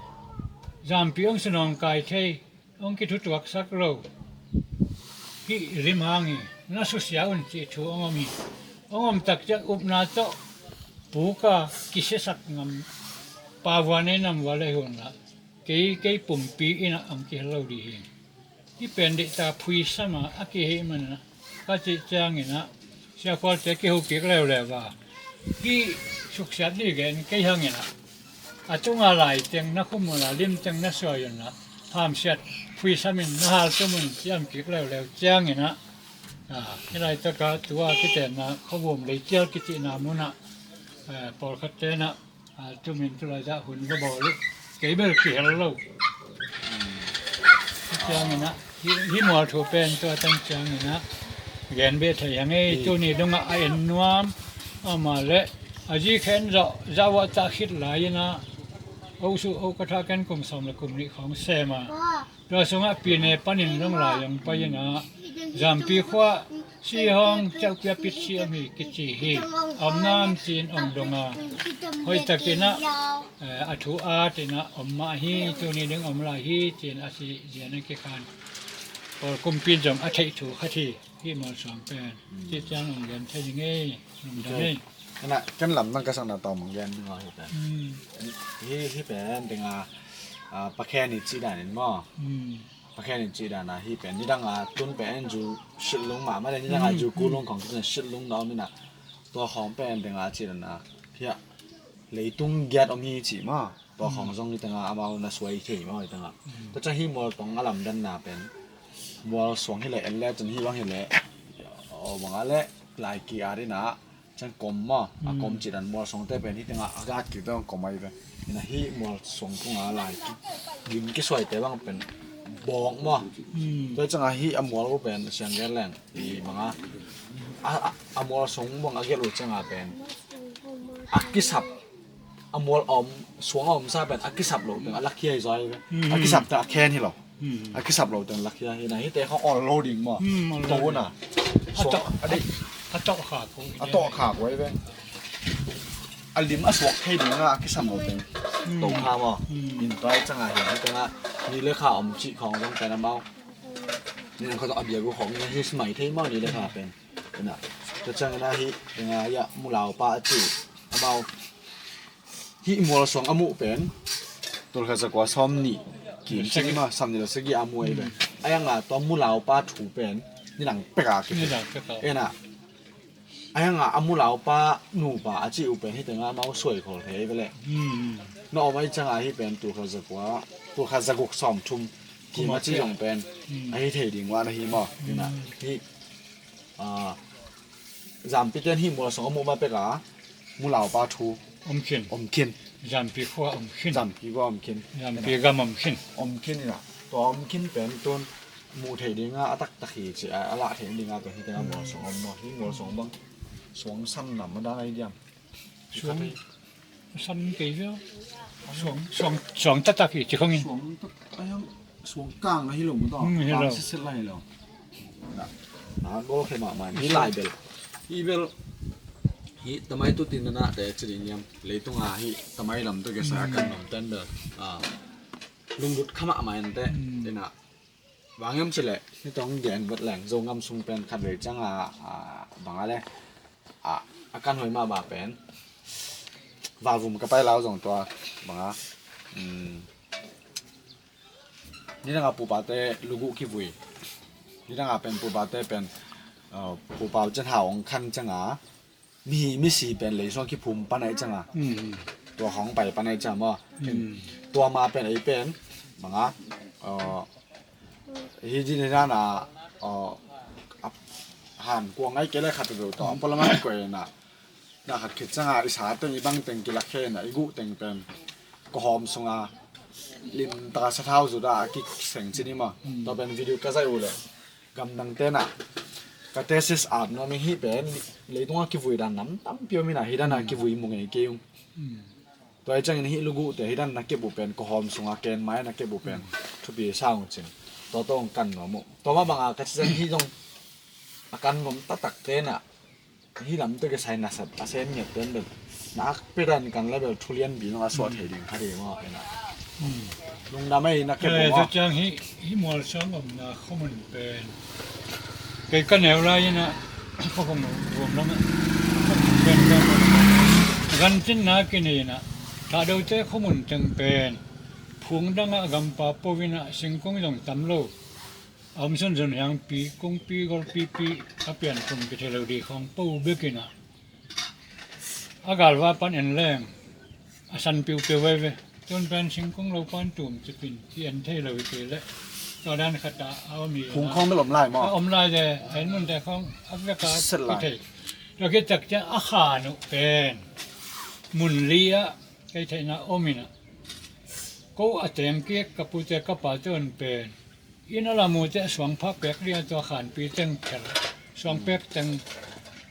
Zampi hong sunawngkai thei, hong kithutuaksak lo hih lim hang hi, na susia un cih thu hong om hi. Hong om tak ciang upna tawh Pu Kai kisiasak ngam, pa vua nei nam vua lei hun lah, kei, kei pumpi in ah hong kihel lo ding hi. Hih pen deihtak phuisam a a kihei manin ah, ka cih ciangin ah, Sia Khualte kiho kik leuleu a, hih suksiat ding gen kei hang in ah, a tunga lai teng na khum un la, lim teng na suai un la, hamsiat phuisam in na haltum un ci-am kik leuleu ciangin ah, ah, hih laitak ah tua kitenna Khuavum Leicial kicihna mun ah, eh, pawlkhatte in ah, ah, tumin tu laitak hun va bawl uh. Kei bel kihel lo. Hih ciangin ah, hih, hih mual thu pen tua tan ciangin ah gen beh thei hang ei. Tuni dong ah a en nuam, amah leh a zi khen zawh, zah uah tah khit lai in ah, o su, o ka thah ken kum sawm le kum nih khawng sem a, tua sungah Pi Ne panin zong lai hong pai in ah, Zampi khua Si hong ceuhpia pit si om hi kici hi. Om nam cin om dong a, hoih takin ah, eh, a thu at in ah om mah hi. Tuni ding om lai hi cin a si zian a kikhan. Paul kumpi zong a theih thu khat hi. Hih mualsuang pen ci ciang ong gen thei ding ei. Lungdam ei. Ken lamdang ka sakna tawm ong gen ding aw hi pen. Hi, hi pen ding a, ah, Pakhen i cih dan in maw. Pakhen in cih dan a hi pen nidang a tun pen zu silh lung mahmah le nidang a zu ku lung khong kicin silh lung na om in ah tua khong pen ding a cih dan a hi a leitung giat om hi cih maw. Tua khong zong hi teng a amau na suai thei maw hi teng a. Tua ciang hi mual tong a lamdanna pen mualsuang hi leh en le cun hi bang hi leh aw bang a leh lai ki a ding ah ciang kom maw a kom cih dan mualsuangte pen hi teng a a gat kik teng kom ahi pen. Hi na hi mualsuang tungah lai ki lim kisuaite bang pen bawk maw. Tua ciang a hi a mual uh pen siang gen leng hi bang a a, a, a mualsuang bang a gelh uh ciang a pen a kisap a mual a om suang a omsa pen a kisap lo teng a lakhia hi zaw ahi pen. A kisap teng a khen hi lo. A kisap lo teng lakhia hi na hite khong ol lo ding maw. To na a tawh a tawh kha ko a tawh kha ko ahi pen. A lim a suak thei ding a a kisap lo teng to kha maw. In tua ciang a hi hi teng a ni le kha om cih khong zong pen amau ni nang kha tawh a bia gu khong ni hi smai thei maw ni le kha pen. Ina tua ciang ina hi teng a ia mulau pa a ci amau. Hih mualsuang a muh pen tulkhat zakua sawm nih kim cing ma sam ni la sagi a muh ei pen. A yang a tua mulau pa thu pen ni lang pek a ki ena a yang a a mulau pa nupa a ci uh pen hi teng a mau suai khol thei ei ve le. Na om ai ciang a hi pen tulkhat zakua tulkhat zaguk sawm thum kim a ci zong pen a hi thei ding ua na hi maw. Ina hi zampi ten hi mualsuang a muh ma pek a mulau pa thu om khin om khin. Zampi khua om khin. Zampi khua om khin. Zampi gam om khin. Om khin ina tua om khin pen tun muh thei ding a a taktak hi ci a a lah thei ding a tua hi teng a mualsuang om maw hi mualsuang bang suang san nam a dan ai diam. Suang san kei ve. Suang suang suang taktak hi ci khong in. Suang tak ai ang suang kang ahi lo mu tawh kang siset lai lo. Na bol khe mahmah hi lai bel hi bel hi tamai tu tin na te ci ding yam leitung a hi tamai lam tu ke sa kan nom ten bel a lunglut kha mahmah en te ina bang yam ci le hi tong gen vet leng zo ngam sung pen khat vei ciang a bang a le a kan hoi mahmah pen valvum ka pai lau zong tua bang a Nidang a pupate luguh kivui. Nidang a pen pupate pen pupa cen hau ong khan canga mihi misi pen leisong kiphum pan ai canga tua hong pai pan ai canga maw. Tua ma pen ei pen manga hi din hi dana han kuang ai kele khat tu tua palaman koina. Na khat khit canga i sa teng i bang teng kilak khe na i guh teng pen kohawm sunga limtaka sathau zuda a kiseng cin i ma. Tua pen video ka zai uh le gamdang tena ka thesis ap nuam i hih pen leitunga kivui dan nam tampi om ina hi dana kivui mu ngei kei ung. Tua i cangin hih luguh te hi dan na kep uh pen kohawm sunga ken mai na kep uh pen thupi sa ung cin tua tawh ong kan nuam uh. Tua ma banga ka cizan hih zong a kan nuam taktak tena Hi lam tawh kisai nasat a sem ngiat tuan bel na ak pedan kan la bel thulian bi nong a suah thei ding kha ding maw pena. Lungdam ei na kep maw. Tua ciang hi hi mual sang omna khomun pen kei ka neu lai ina khuakhong ruam lamah pen pen gan cinna kinei ina thahdote khomun teng pen phung dangah gampa po ina singkung zong tam lo. A om sunsun hiangpi kungpi golpipi a pian kum kithei lo dih khawng po bekin ah a galva pan en leng a san piupiu veve. Tun pen singkung lo pan tum cipin ci en thei lo hi ti leh tua dan khat ah a om hi. Phung khawng bel om lai maw? A om lai de a en munte khawng a vek a kithei. Tua khit tak ciang a khan uh pen mun li ah kei theihna om in ah ko a teng kik ka pute ka pate un pen Inn a la mute a suang phak pek ding a tua khanpi teng pher suang pek teng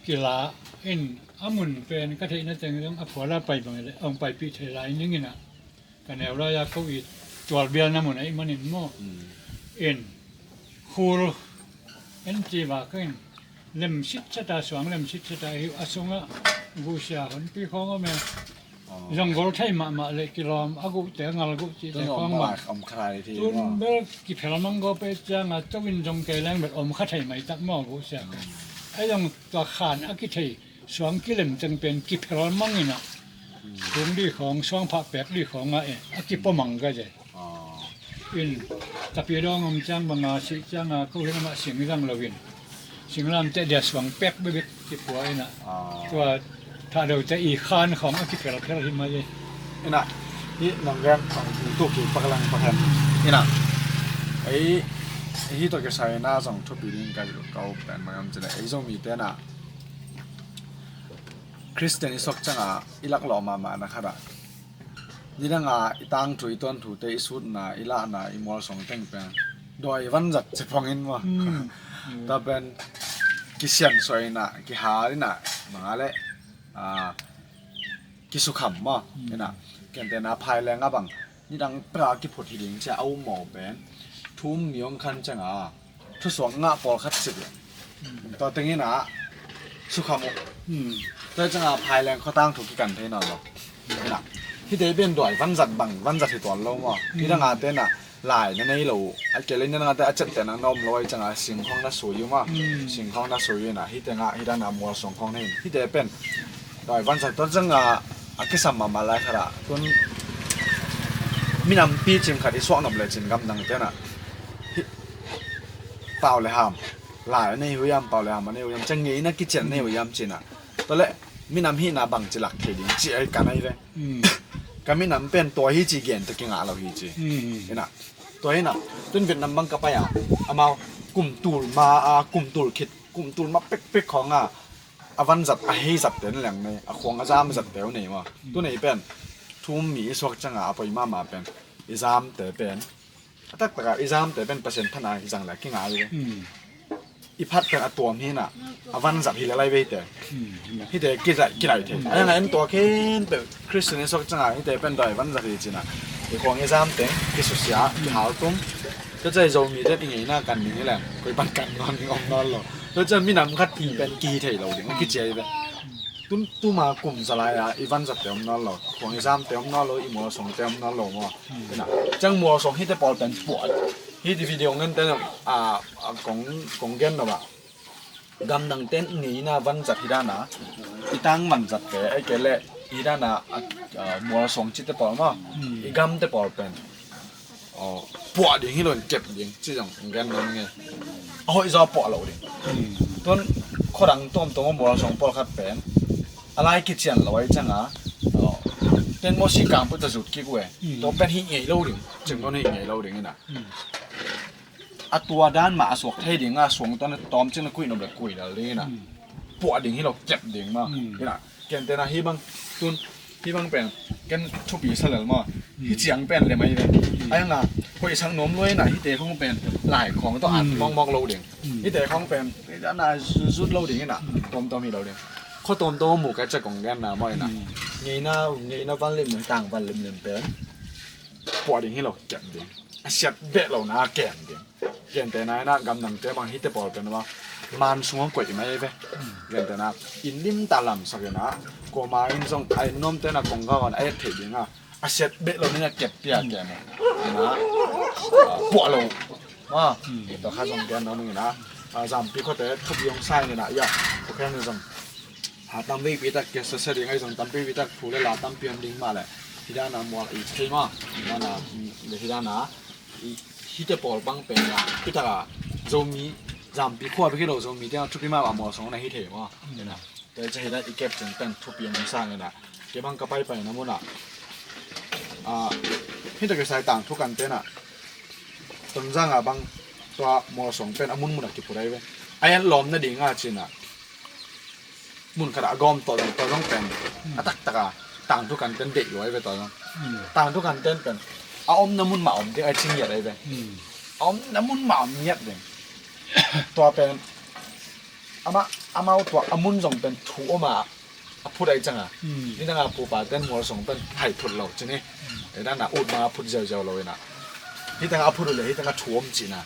kila in a mun pen ka theihna teng zong a phuala pai bang le ong paipih thei lai ning in ah ka neu lai a ko i tual bialna mun ahih manin maw in khul en ci vak in Lem sitset a, suang lem sitset a, hi a sungah guhsia honpi khawng om e. Zong gol thei mahmah le kilawm a guhte a ngal guh cihte khawng mah. Tun bel kiphel mang gawp e cianga to in zong kei leng bel om kha thei maitak maw guhsia. A zong tua khan a kithei suang kilem teng pen kiphel mang inah tung dih khawng suang phah pek dih khawngah e a kipua mang ka ze. In tapi dawng om ciang banga sih cianga ko hin amah sing zang loin singlamteh dia suang pek bebek kipua inah tua thahdote i khan khawng a kiphelphel hi mai. Inah hi nong gen khawng tu ki paklang pakhen inah ei hi tawh kisai na zong thupi ding ka ka pen mangam cile ei Zomite na Khristian i suak cianga i laklawh mahmahna khatah nidanga i tangthu i tuanthute i sutna i lahna i mualsuang teng pen dawi vanzat ci phongin maw? Tua pen kisiansuah inah kihal inah manga le kisukham maw? Inah kentena phai leng a bang nidang pera kiphut hi ding cia a um maw pen thum mi hong khan cianga thusuak ngah pawlkhat cik le tua tengin ah sukham uh. Tua cianga phai leng khuatang thu kikan thei nawn lo. Hite pen dawi vanzat bang vanzat hi tuan lo maw? Nidanga tenah lai na nei lo uh a kele nidanga te a cep tenah na om lo ai cianga singkhawng na sui uh maw? Singkhawng na sui uh inah hite ngah hidana mualsuang khawng na hin hite pen dawi vanzat tua cianga a kisam mahmah lai khatah tun minampi cing khat i suak nop lecin gamdang tenah pau le ham lai a nei huiam pau le ham a nei huiam ciang ngeina kician nei huiam cinah tole minam hihna bangci lak thei ding ci ai ka nai ve. Ka minam pen tua hi ci gen te kingah lo hi ci. Inah tua hinah tun Vietnam bang ka pai a amau kum tul ma a kum tul khit kum tul ma pekpek khawng a a van zat a hei zat te na leng nei a khuang a zam zat te uh nei maw? Tu nei pen thum mi i suak cianga a poi mahmah pen i zam te pen a taktak a i zam te pen Pasian phat a i zang le kingai ve. I phat pen a tuam hinah a van zat hi le lai vei te hite kilai thei a nga en tua khen pe Khristian i suak cianga hite pen dawi van zat hi cinah i khuang i zam teng kisusia kihal tum. Tua ciah Zomi te i ngeina kan ning i leng koi pan kan nawn ning om nawn lo. Tua ciah minam khat pen kihi thei lo ding a kiciai ve. Tun tuma kum zalai a i vanzat te om nawn lo, khuang i zam te om nawn lo, i mualsong te om nawn lo maw? Ciang mualsong hite pawl pen puai hiti video ngen te a kong gen lo mah. Gamdang ten ngeina vanzat hi dana i tang vanzat te ei ke le hi dana mualsong cite pawl maw? I gam te pawl pen puah ding hi lo in kep ding ci zong gen nong nge a hoih zaw puah lo ding. Tuan khuadang tuamtuam a mualsong pawlkhat pen a lai kician lo ai cianga ten maw si kang put a zut kik uh e. Tua pen hih ngei lo ding cing tuan hih ngei lo ding ina a tua dan mah a suak thei dinga suang tuan a tawm cing na kuih nop le kuih lal ding ina puah ding hi lo kep ding ma ina kentena hi bang tun hi bang pen ken thupi sa lel maw? Hi ciang pen le mai ve. Ai nga hoih sak nuam luai na hite khong pen lai khong tawh at mawkmawk lo ding. Hite khong pen ana zut lo ding ina tawmtawm hi lo ding. Kho tawmtawm mu ka ca kong gen na maw ina ngeina ngeina van lim lim tang van lim lim pen puah ding hi lo kiam ding. A siat beh lo na kem ding. Gentena ina gamdangte bang hite pawl pen bang man sungah koih mai ve. Gentena in limta lamsak ina koma in zong a in nuamte na kong gah on a et theih dinga a siat beh lo nina kep pia kem ina puah lo. Ma ito kha zong gen nong ina zampi khote thupi hong sai nina ia kho khen zong ha tam veipi tak ke sese ding ai zong tampi pi tak thu le la tampi om ding ma le hidana mual i thei ma hidana le hidana hite pawl bang pen na pitaka Zomi zampi khua biki lo Zomi tiang thupi ma ba mual song na hi thei ma ina te cha hida i kep cin pen thupi om sang ina ke bang ka pai pai na muna a hita ke sai tang thu kan te na Tonzang a bang tua mual song pen a mun mun a kipurai ve a yan lawm na ding a cina mun khat a gawm tawh zong tawh zong pen a taktak a tangthu kan ten deih luai ve tawh zong tangthu kan ten pen a omna mun mah om ding a cing iat ai ve a omna mun mah om ngiat ding tua pen amah amau tua a mun zong pen thu om a a phut ai canga nidang a pupa ten mual song pen hai phut lo cini nidang a ut ma a phut ziauziau lo ina hitang a phut uh le hitang a thu om cina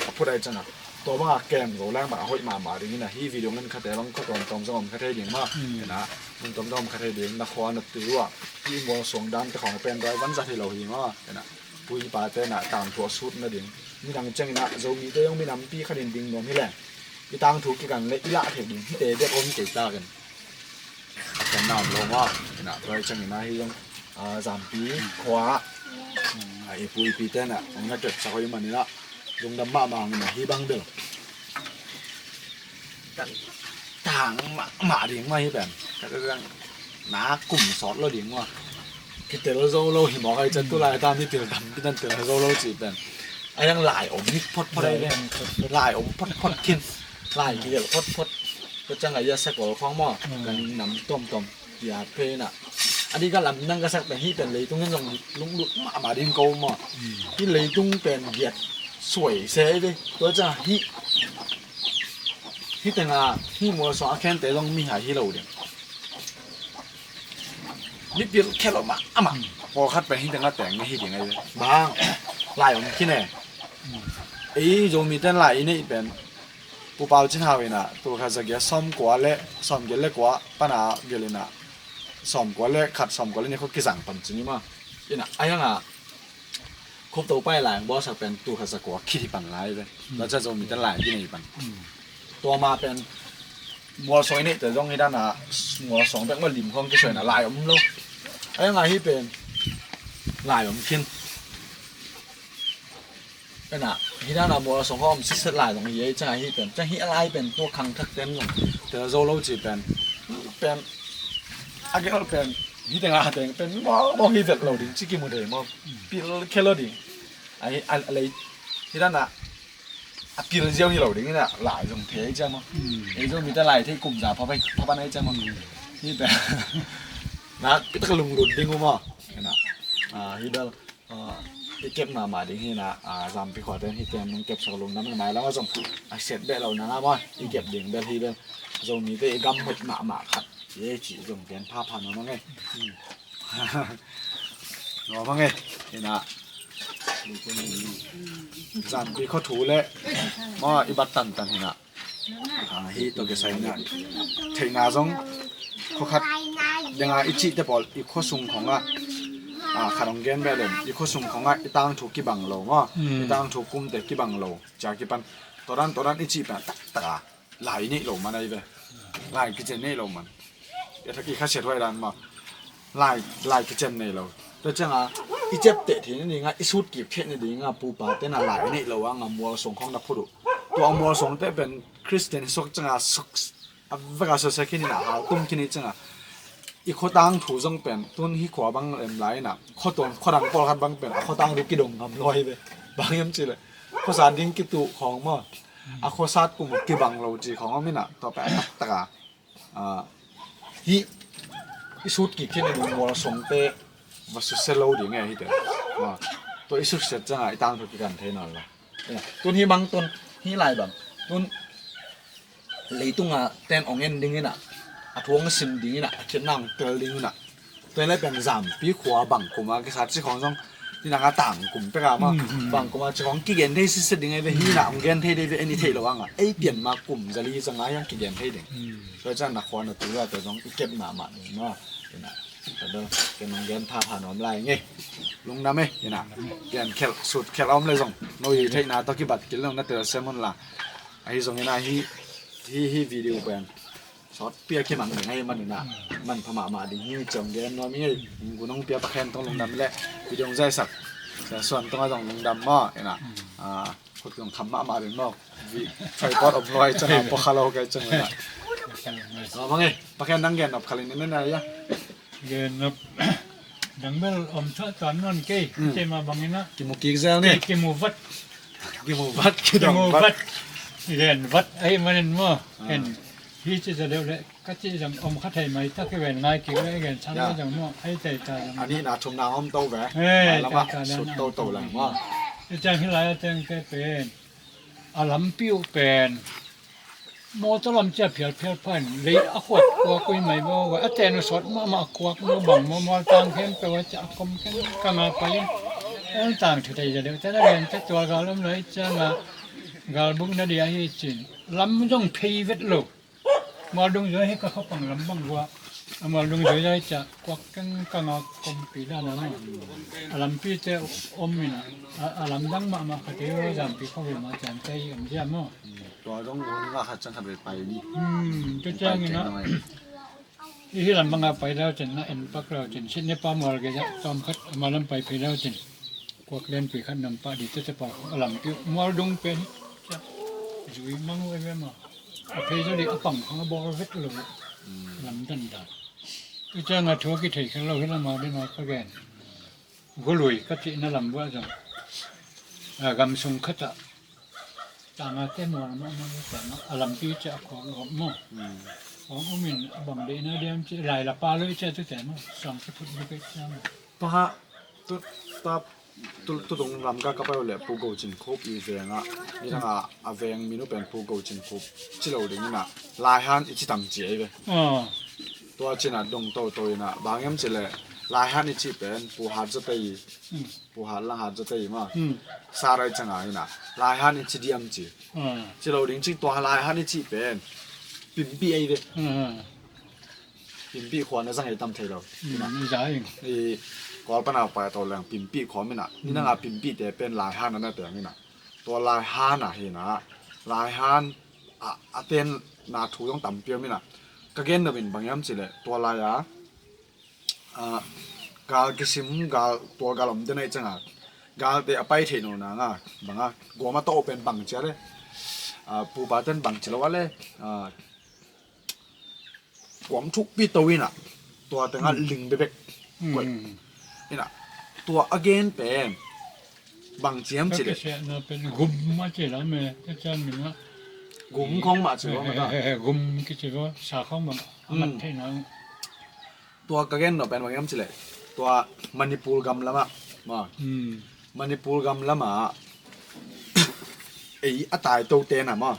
a phut ai canga Tua banga kem zo leng bang a hoih mahmah ding hi na, hi video ngen khate bang khuatuam tuam zong om kha thei ding maw. Ina mun tuam zong om kha thei ding, na khua na tu ah hih mualsuang dante khawng pen dai van zat hi lo hi maw. Ina pu i pate na tangthu a sut nading, midang ciangin ah Zomite zong minampi khatin ding nuam hi leng i tangthu kigan le i lah theih ding hite bek om kei takin kan na om lo maw. Ina tua i ciangin ah hi zong, ah, Zampi khua ah, ah, i pu i pite na hong na kepsak hoih manin ah lungdam mahmah hang ina hi bang bel kan tang mahmah ding mah hi pen. Ka tang na kum sawt lo ding mah. Kitel zo lo hi mawk ai ca, tu lai ta mi pil tam pi tan tel zo lo ci pen. A yang lai om hik phot phot ai pen. Lai om phot phot khin. Lai kitel phot phot. Ka cang ai a sakol khong maw. Kan nam tom tom. Piat phei na. A di ka lam nang ka sak pen hi pen leitung in zong lunglut mahmah ding ko maw. Hi leitung pen giat suai se ve. Tua ciang hi, hi tenga hi mualsuang a khente zong mihai hi lo ding. Mi pil khe lo mahmah. Pawlkhat pen hi tenga teng hi ding ai ve. Bang lai om khin e. Ei Zomite lai i neih pen Pu Pau Cin Hau ina tul khat za giat sawm kua le sawm giat le kua pana gel ina sawm kua le khat sawm kua le ni kho kizang pan cin i ma. Ina a yanga Khup To Pai lai ang bawlsak pen tul khat za kua khit hi pan lai ve. Tua ca Zomite lai kinei pan. Tua ma pen mualsuang i neihte zong hi dana mualsuang bek ma lim khong kisuaina lai om lo. A yanga hi pen lai om khin. Ena hi dana mualsuang khong om siset lai zong hi ei canga hi pen cang hi a lai pen tua khang thak ten zong tel zo lo ci pen. Pen a gel pen hi tenga teng pen mawk mawk hi vet lo ding ci kimu dei mawk. Pil khe lo ding. Ai a lei hi dana a pil ziau hi lo ding ina lai zong thei ai ciang maw. Ei zong mite lai thei kum za pha pan ai ciang maw. Hi pen nak pitak lunglut ding uh maw. Ena hi bel i kep mahmah ding hi na. Zampi khuate hi ken nung kepsak lungdam hi mai lam a zong a set beh lo na nga maw. I kep ding bel hi bel Zomite i gam hoih mahmah khat i ei cih zong ken phapha nuam a ngei. Nuam a ngei ina Zampi khua thu le maw i bat tantan hi na. Hi tawh kisai na theihna zong khua khat denga i cihte pawl i khua sung khongah khat hong gen beh lem i khua sung khongah i tangthu kibang lo maw. I tangthu kumte kibang lo cia kipan tawdan tawdan i cih pen a taktak a lai neih lo man ai ve. Lai kicen neih lo man. I khasiat huai dan mah lai, lai kicen nei lo. Tua cianga i ciapteh theih nadinga i sut kip theih nadinga pupa tena lai neih lo anga mualsuang khong na phut uh. Tua mualsuang te pen Khristian hi suak cianga suk a veka susia khin ina hau tum khin hi cianga i khuatang thu zong pen tun hi khua bang lem lai ina khuatuam khuadang pawlkhat bang pen a khuatang thu kidong ngam lo hi ve. Bang hiam cileh khuasat ding kituh khawng maw. A khuasat kum kibang lo ci khawng om ina tua pen a taktaka hi i sut kik khin a ding mualsuangte va susia lo ding e hi te. Tua i susia cianga i tangthu kikan thei nawn lo. Tun hi bang tun hi lai bang tun leitunga ten ong en ding ina a thuang sim ding ina a khin nang tel ding ina. Tua le pen Zampi khua bang kuma kisat ci khong zong ni nanga tang kum peka ma bang kuma ci khong kigen thei sitset ding ai ve hi na ong gen thei dei ve en i theih lo anga ei pian ma kum zali zanga hiang kigen thei ding. Tua cian na khua na tu la tua zong i kep mahmah ding ma. Ina tua ken ong gen phapha nuam lai nge. Lungdam e ina gen khelh sut khelh a om le zong no i theihna tawh kibat kil lo na tel sem hun la. Ahi zongin ahi hi hi video pen sawt pia kimang ding ahi manina man pha mahmah ding hi ciang gen nuam i ngei. Gunong pia pakhen tong lungdam le video zaisak suan tong a zong lungdam maw ina khut kong kham mahmah ding maw. Tripod om luai ciang a pawkha lo kai ciang ina. Nuam a ngei pakhen nang gen nop khalin ina na ia. Gen nop dang bel om thuah tuan non kei kei ma bangina kimu kik zel ni. Kimu vat kimu vat kidong vat. Gen vat ahi manin maw. Hi ci za deuh le ka ci zong om kha thei mai tak hi ven ngai kik le gen sang le zong maw ahi tei ta zong. Ani na thum na om to ve. Mai lama sut to to lang maw. I ciang hi lai a ciang te pen a lampi uh pen mawtaw lam cia phialphial phan lei a khuat kua kui mai bo a ten uh sawt mahmah a kuak mu bang maw mual tang khempeuh a cia a kom khen ka nga pai in. Ong tang thu thei za deuh te na gen te tual gal om lai cianga Galbuk na dia hi cin lam zong phei vet lo. Mualdung zoi hi ka khapang lam bang vua. A mualdung zoi zai ca kuak keng kanga kompi dan a lampi te om in a, a lamdang mahmah kha te zampi kho ve ma can te hi om zia maw? Tua zong hun nga khat cang khat ve pai ni. Hmm, tu ciangin a i hi lam banga pai lau cin na en pak lau cin sit ne pa mual ge ja tom khat ama lam pai phei lau cin. Kuak lianpui khat nam pah dih tete pah a lampi mual dung pen hi. Zui mang uh em em a. A phei zaw dih a pang khang a bawl vet lo. Lam dandan. I ciang a thu a kithei kha lo hi lam a ding a ka gen. Gului ka cihna lam buah zong. A gam sung khat ah. Tanga te mual mah mah tanga a lampi ciah a khuak gawp maw? Khuak umin a bang deihna diam cih lai la pa lo i ciah tu te maw? Suang kiphut bukei ciah maw? Paha tu ta tu tu dong lam ka ka pai le Pu Go Cin Khup i veng ah ni dang a a veng minu pen Pu Go Cin Khup ci lo ding ina lai han i ci tam ci ai ve. Tua cina dong to to ina bang yam ci le lai han i ci pen Pu Hat Za Tei, Pu Hat Lang Hat Za Tei ma. Sarai canga ina lai han i ci diam ci. Ci lo ding ci tua lai han i ci pen pimpi ai ve. Pimpi khua na zang ei tam thei lo. Ina. I za ing. I Kawl pana pai to leng pimpi khua mina. Ni nanga pimpi te pen lai han na te mina. Tua lai han a hina. Lai han a, a ten na thu zong tam piam mina. Ka gen na min bang yam ci le tua lai a. A, gal kisim gal tua gal om den ai canga. Gal te a pai thei no na nga. Banga. Goma to pen bang cia le. A, pupa ten bang ci lo a le. A, kuam thukpi to ina tua tengah ling bebek koih ina tua a gen pen bang ciam ci le. Gum a ci la me ka cian min a gum khong mah ci lo mata. Gum kici lo sa khong mah a mat theihna. Tua ka gen no pen bang ciam ci le tua Manipur gam lamah ma. Manipur gam lama ei a taito tena ma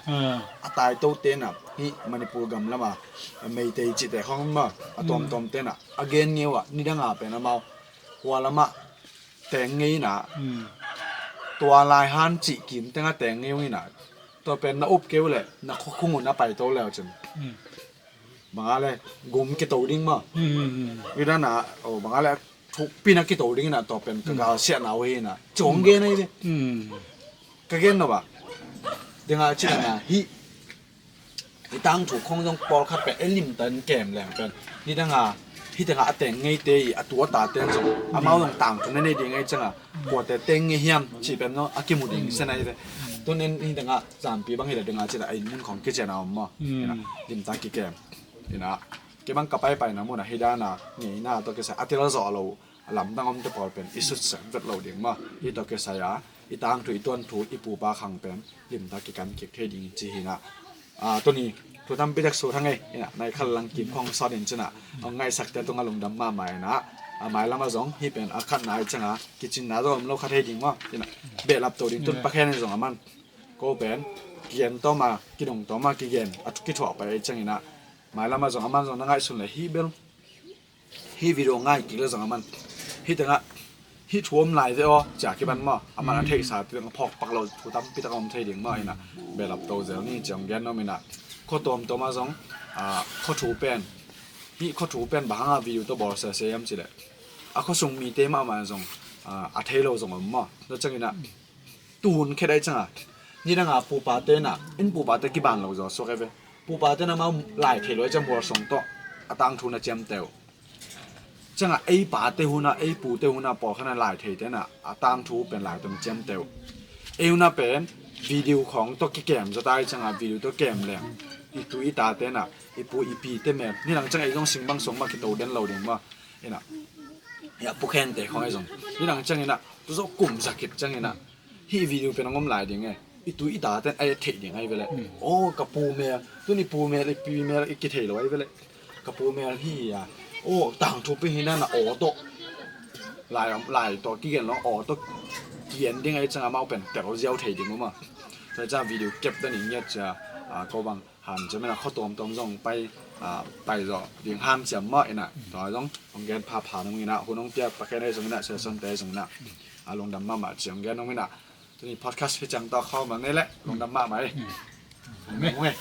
a taito tena hi Manipur gam lama Meitei cihte khong ma a tawmtawm tena a gen ngeu a nidanga pen amau hua lama teng ngeina tua lai han cih kim tenga teng ngeu ina tua pen na up keu le na khukhung un a paito leu cin. Banga le gum kito ding ma. Ida na o banga le thukpi na kito ding ina to pen ka gal sia na we ina chong gen ai de. Ka gen no ba. Denga chi na hi. Hi tang thu khong jong pawlkhat pen e limtan kem leng pen. Hi danga hi danga a teng ngei te i a tu a ta ten jong amau jong tang thu na nei ding ngai changa. Kuate teng ngei hiam chi pen no a kimu ding se nai de. Tun en hi danga zampi bang hi le danga chi da ai mun khong kichena om ma. Limtan kikem. Ina kei bang ka paipaina muna hi dana ngeina tawh kisai a tel zawh lo a lamdang omte pawl pen i sutsak vet lo ding maw? Hi tawh kisai a i tangthu i tuanthu i pupa khang pen limtak kikan kik thei ding ci hi na. Tuni thu tampi tek sut hang ei ina nai khal lang kim khong sawt in cina hong ngaihsakte tunga lungdam mahmah ina a mailam a zong hi pen a khatna i canga kicinna zong om lo kha thei ding maw? Ina behlap to ding tun pakhen in zong a man ko pen kigen tawma kidong tawma kigen a kithuah pai i cangina. Mailam a zong a man zong na ngaihsun le hi bel hi video ngai kik le zong a man hi tengah hi thu om lai ve aw cia kiban maw a man a theihsa pi beng a phawk pak lo thu tampi tak a om thei ding maw ina. Behlap to zel ni ciang gen nom ina khaw tawmtawm a zong khaw thu pen hi khaw thu pen bang hanga video to bawl sese yam cileh a khaw sung mite mahmah zong a thei lo zong om maw? Tua cangina tun khe dai canga nidanga pupa tena in pupa te kiban lo zaw suak e ve. Pupa tena mau lai thei lo e cang bual song tawh a tangthu na ciamteu canga ei pate huna ei pute huna pawlkhana lai thei tena a tangthu pen lai tawh na ciamteu. Ei huna pen video khawng tawh kikem zatai canga video tawh kem leng i tu i ta tena i pu i pi te mel nidang canga ei zong singbang song ma kito den lo ding ma ina. Ia pukhen te khawng ei zong nidang cangina tu zawh kum zakip cangina hih video pen a ngom lai ding e. I tu i ta ten a et theih ding ai vele. Aw ka pu mel tun i pu mel i pi mel i kithei lo ai vele. Ka pu mel hi a aw tangthu pi hi na na aw tawh lai lai tawh kigen lo aw tawh kigen ding ai canga mau pen tel ziau thei ding uma. Tua ca video kep dan i ngiat cia ko bang han cia mena khaw tawmtawm zong pai pai zawh ding han ciam mah ina tua zong hong gen phapha nung ina hun hong piak pakhen ai zong ina session te zong ina a lungdam mahmah ci hong gen nung ina. Tuni podcast hi ciang tawh khawm bang nei leh lungdam mahmah ei. Amen.